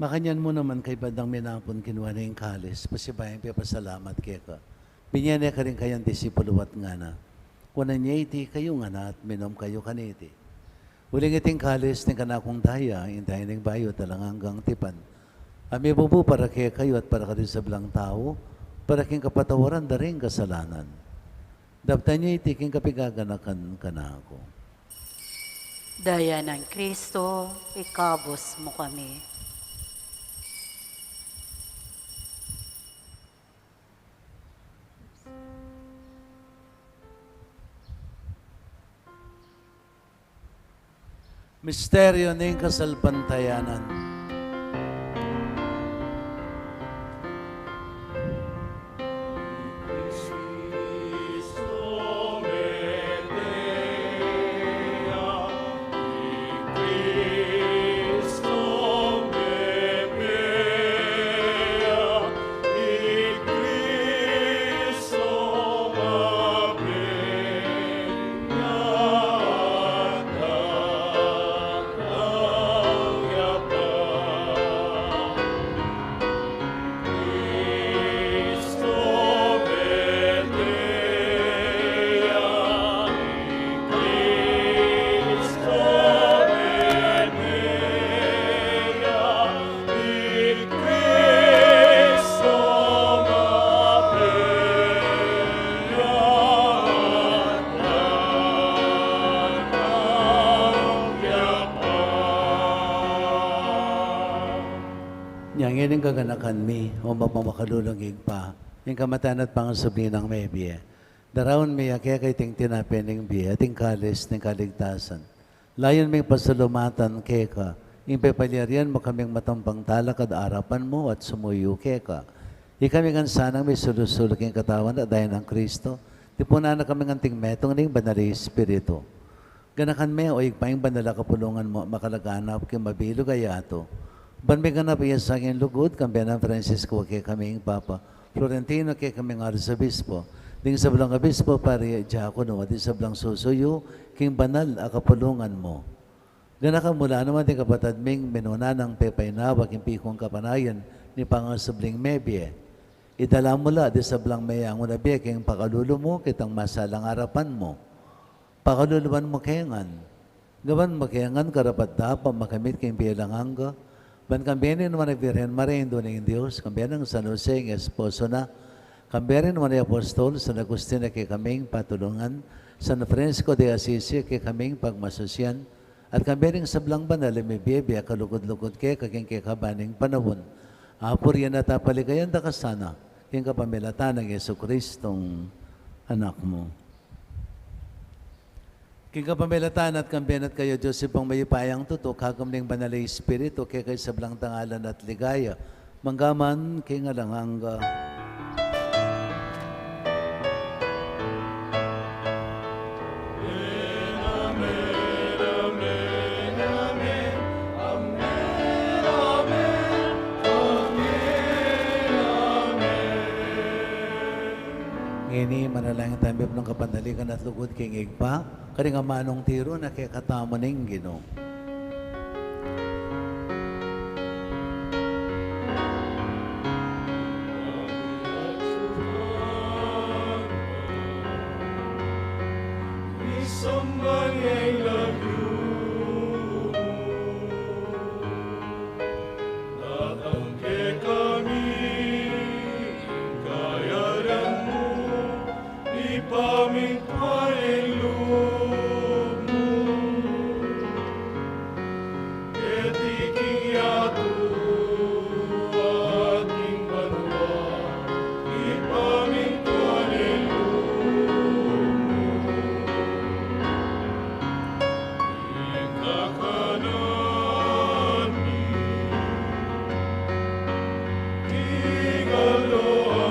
Makanyan mu naman, kaybat dang minapun, kinua ne ing kalis, pasibayu yang pepasalamat keka, Binie ne karing kayang disipulu at ngana: Kunan ye iti kayu ngan at minum kayu kaniti. Uling iti ing kalis ning kanakung daya, ing daya ning bayu at alang anggang tipan, a mibubu para kekayu at para karing sablang tau, para king kapatawaran da ring kasalanan. Daptan ye iti king kapigaganakan kanaku. Daya nang Kristo, ikabus mu kami. Misteryo ning kasalpantayanan. Nya ngeni ing kaganakan mi, o mapamakalulung Ibpa, ing kamatayan at pangasubli nang mebie, daraun mi ya keka iting tinape ning bie at ing kalis ning kaligtasan. Layun ming pasalamatan keka ing pepalyarian mu kaming matampang talakad arapan mu at sumuyu keka. Ikami ngan sanang misulu-sulu king katawan at daya nang Kristo, tipunan na kaming anting metung ning Banal a Espiritu. Ganakan me, o Ibpa, ing banal a kapulungan mu makalaganap king mabilug a yatu, ban miganap ya sa king lugud, kambe nang Francisco a kekaming Papa, Florentino a kekaming Arsobispo, ding sablang obispo, pari, diakono, at ding sablang susuyu king banal a kapulungan mu. Ganakan mu la naman ding kapatad ming minuna nang pepainawa king pikung kapanayan ning pangasubling mebie. Idala mu la ding sablang meyangu na bie king pakalulu mu, ketang masalang arapan mu. Pakaluluan mu ke ngan. Gawan mu ke ngan karapat-dapat makamit king bie alang angga, ban kambe ning Nuan a Birhen Maria, Indu ning Dios, kambe nang San Jose, ing esposo na, kambe ring nuan a apostol, San Agustin a kekaming patulungan, San Francisco de Assisi a kekaming pagmasusian, at kambe ring sablang banal a mibie-bie a kalugud-lugud keka king kekaban ning panaun, apurian at apaligayan da ka sana, king kapamilatan nang Jesucristong Anak mu. King kapamilatan na at kambe na at kaya, Dios Ibpang mayupayang tutu, kagum ning Banal a Espiritu, keka ing sablang dangalan at ligaya, mangga man king alang angga. Ngeni, manalangin tamu king kapanaligan at lugud king Ibpa, karing amanung tiru na kekatamu ning Ginu. Datang kekami ing kayarian mu, mipamintuan ing lub mu keti king yatu at king banua. Mipamintuan ing lub mu. Ing kakanan mi king aldo-aldo,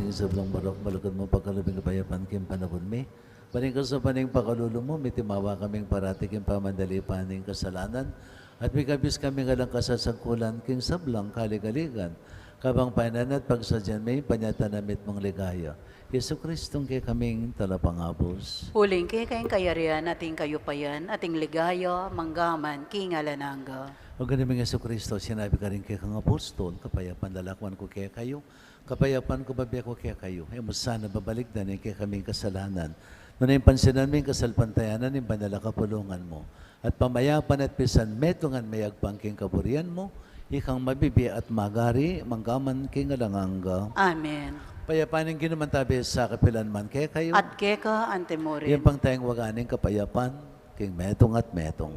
Sablang marok, malugud mung pagkalub ing kapayapan king panaun mi. Ban king saup ning pakalulu mu, mitimawa kaming parati king pamandalipan ning kasalanan, at mikabus kaming alang kasasagkulan king sablang kaligaligan, kabang payanan at pagsadyan mi ing panyatang na mitmung ligaya. Jesucristo, ing kekaming talapangabus. Uling keka ing kayarian, at ing kayupayan, at ing ligaya, mangga man king alang angga. Ginu ming Jesucristo, sinabi mu karing kekang apostol, kapayapan lalakwan ku kekayu, kapayapan ku bibie ku kekayu. E mu sana babalikdan ing kekaming kasalanan, nune pansinan mu ing kasalpantayanan ning banal a kapulungan mu, at pamayapan at pisanmetungan me agpang king kaburian mu, ikang mabibie at magari, mangga man king alang angga. Amen. Ing kapayapan ning Ginu mantabi sa kapilan man kekayu. At keka antimurin. Iyapang taya ing waga ning kapayapan king metung at metung.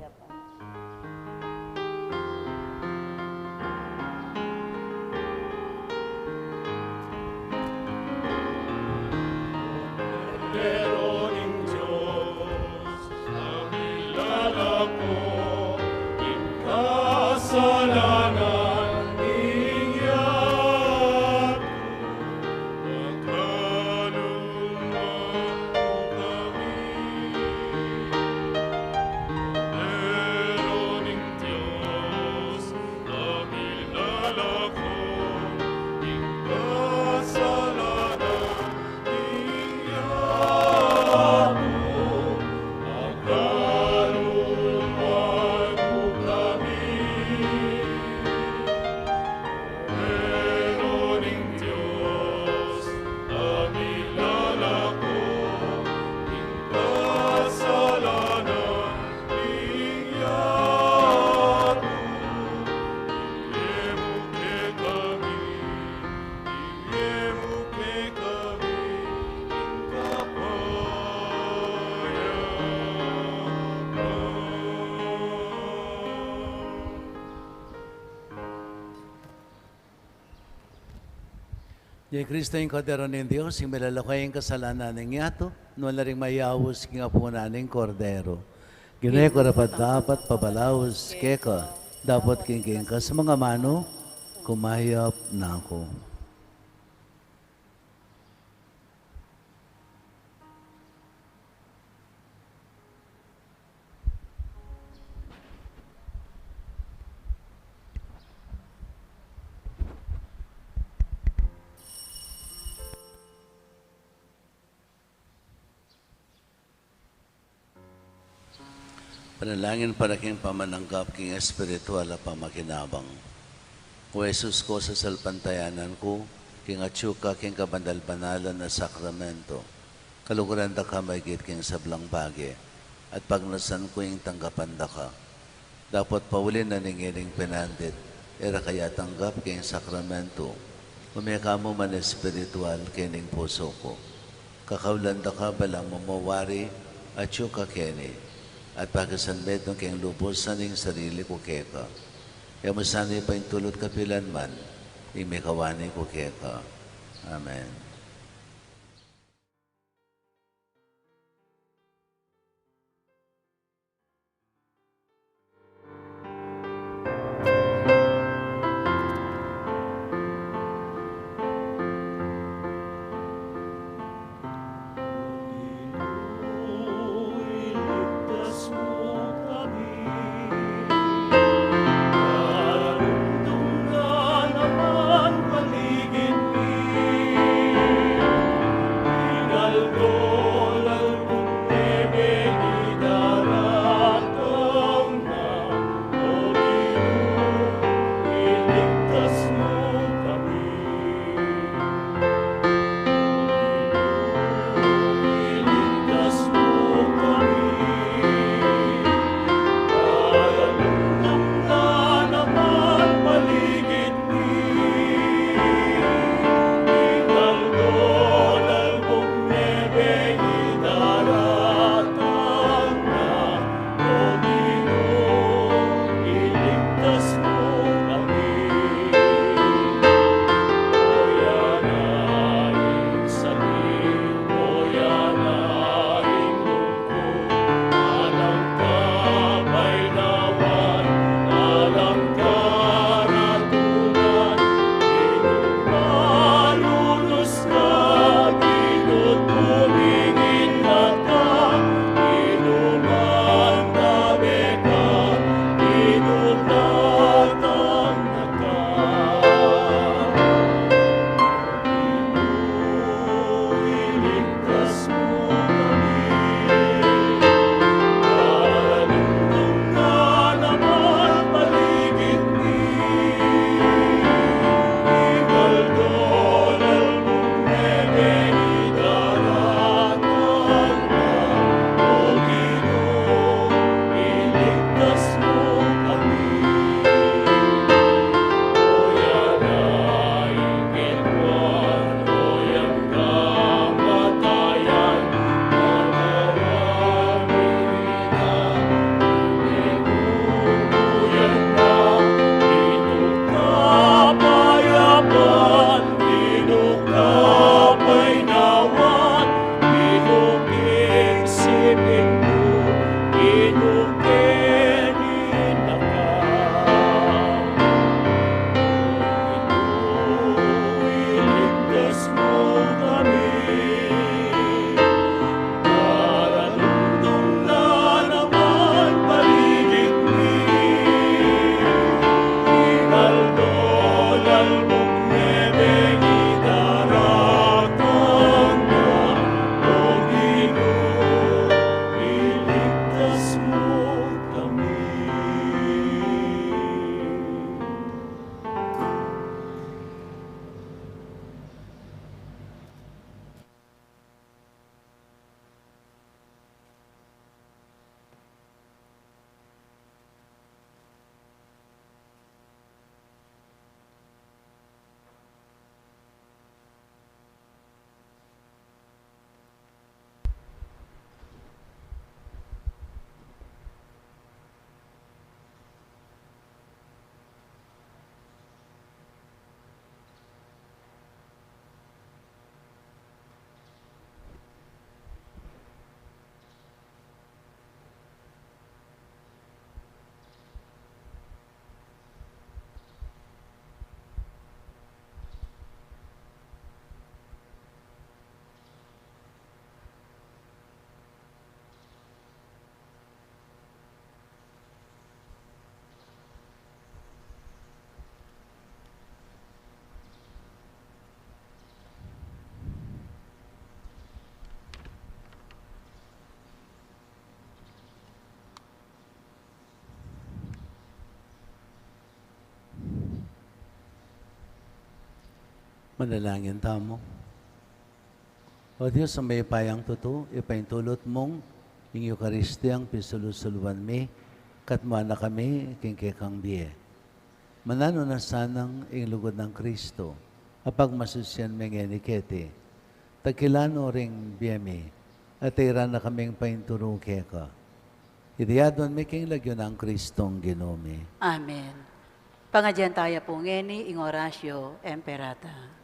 Pero ning Dios, a milalako king kasalanan ning yatu, pagkaluma mu kami. Pero ning Dios, a milalako king kasalanan ning yatu, pagkaluma mu kami. Pero ning Dios, a milalako king kasalanan ning yatu, ibie mu kekami, ibie mu kekami ing kapayapan. Iya i Kristo, ing Kordero ning Dios, ing milalako king kasalanan ning yatu. Nuan la ring mayaus king apunan ning Kordero. Ginu, e ku karapat-dapat pabalaus keka, dapot king kayang kasamang amanu, kumayap na ku. Panalangin para king pamananggap king espiritual a pamakinabang. O Jesus ku, sasalpantayanan ku king atyu ka king kabanal-banalan a sakramento. Kaluguran da ka maigit king sablang bage, at pagnasan ku ing tanggapan da ka. Dapot pauli na ning ining pinandit, e ra ka ya tanggap king sakramento, ume ka mu man espiritual king pusu ku. Kakaulan da ka balang mamawari atyu ka keni, at pakisanmetung keng lubus ing sarili ku keka. E mu sana ipaintulut kapilan man ing mikawani ku keka. Amen. Manalangin tamu. O Dios, a mayupayang tutu, ipaintulut mung ing Eukaristiyang pisulu-suluan mi, katmuan na kami king kekang bie. Mananu na sanang ing lugud nang Kristo a pagmasusian mi ngeni keti, tagkilan no ring bie mi, at tairan na kaming painturu keka. Iti aduan mi king lagyu nang Kristong Ginu mi. Amen. Pangadyian taya pu ngeni ing Oratio Imperata.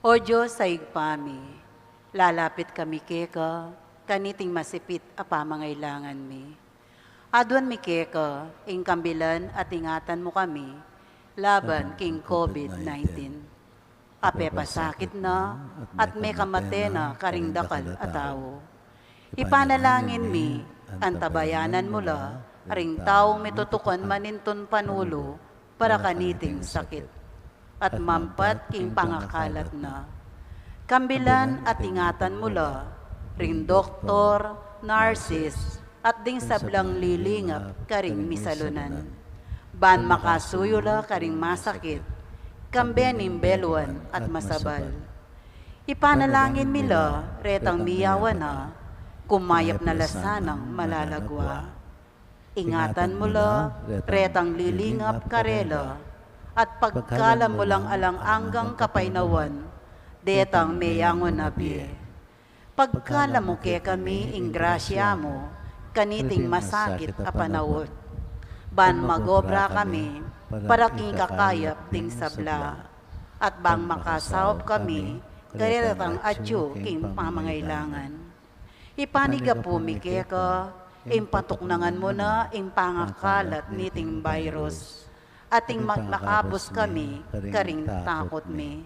O Dios a Ibpa mi, lalapit kami keka kaniting masipit a pamangailangan mi. Aduan mi keka ing kambilan at ingatan mu kami laban king COVID nineteen. Apepasakit na at mekamate na karing dakal a tau. Ipanalangin mi, antabayanan mu la ring taung mitutukan manintun panulu para kaniting sakit at mampat king pangakalat na. Kambilan at ingatan mu la ring doktor, nurses, at ding sablang lilingap karing misalunan, ban makasuyu la karing masakit, kambe ning beluan at masabal. Ipanalangin mi la retang miyawan na, kumayap na la sanang malalagwa. Ingatan mu la retang lilingap karela, at pagkalam mu lang alang anggang kapaynawan detang meyangu na bie. Pagkalam mu kekami ing grasya mu kaniting masakit a panaun, ban magobra kami para king kakayap ding sabla, at bang makasaup kami karetang atyu king pamangailangan. Ipanigapu mi keka ing patuknangan mu na ing pangakalat niting virus, at ing makabus kami karing takut mi.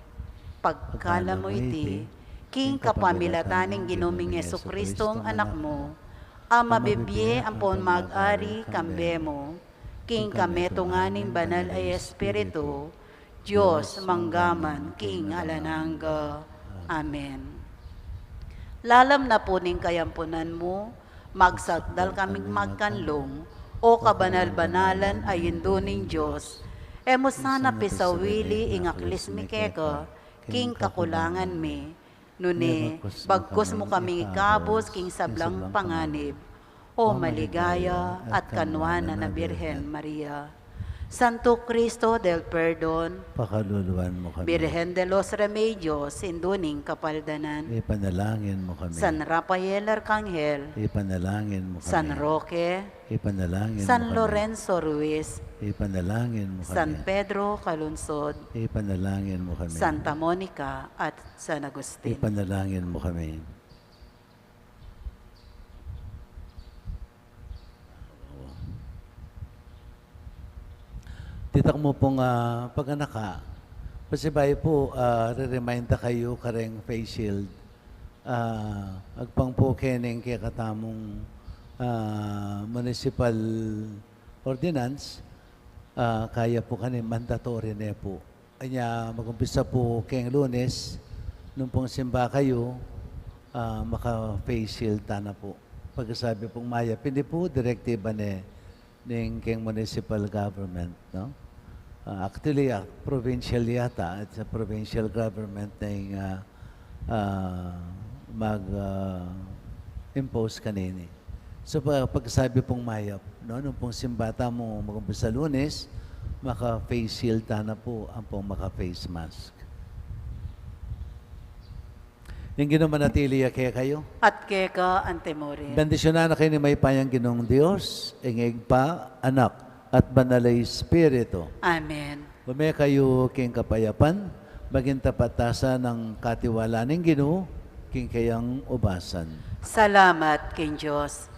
Pagkalam mu iti king kapamilatan ning Ginu ming Jesucristo, ing Anak mu, a mabibie ampon mag-ari kambe mu king kametungan ning Banal a Espiritu, Dios mangga man king alang angga. Amen. Lalam na pu ning kayampunan mu, magsakdal kaming magkanlung, O kabanal-banalan a Indu ning Dios, e mu sana pisawili ing aklis mi keka king kakulangan mi, nune bagkus mu kaming ikabus king sablang panganib, O maligaya at kanuanan a Birhen Maria. Santo Cristo del Perdon, pakaluluan mu kami. Birhen de los Remedios, Indu ning Kapaldanan, ipanalangin mu kami. San Rafael Arcangel, ipanalangin mu kami. San Roque, ipanalangin mu kami. San Lorenzo Ruiz, ipanalangin mu kami. San Pedro Calungsod, ipanalangin mu kami. Santa Monica at San Agustin, ipanalangin mu kami. Titak mu pung, ah, paganaka. Pasibayu pu, ah, re-remind ta kayu kareng face shield. Ah, agpang pu keni ing kekatamung, ah, municipal ordinance, ah, kaya pu keni mandatory ne pu. Anya, magumpisa pu keng Lunes, nung pung simba kayu, ah, maka-face shield ta na pu. Pagkasabi pung mayap, ini pu direktiba ne ning keng municipal government, no? Ah, actually, ah, provincial yata, it's a provincial government na ing, ah, ah, mag, ah, impose kanini. So, pa-, pagsabi pung mayap, no? Nung pung simba tamu magumpisa Lunes, maka-face shield ta na pu, ampong maka-face mask. Ing Ginu manatili ya kekayu. At keka antimurin. Bendisyunan na kayu ning mayupayang Ginung Dios, ing Ibpa, Anak, at Banal a Espiritu. Amen. Ume kayu king kapayapan, maging tapat tasa ning katiwala ning Ginu king kayang ubasan. Salamat king Dios.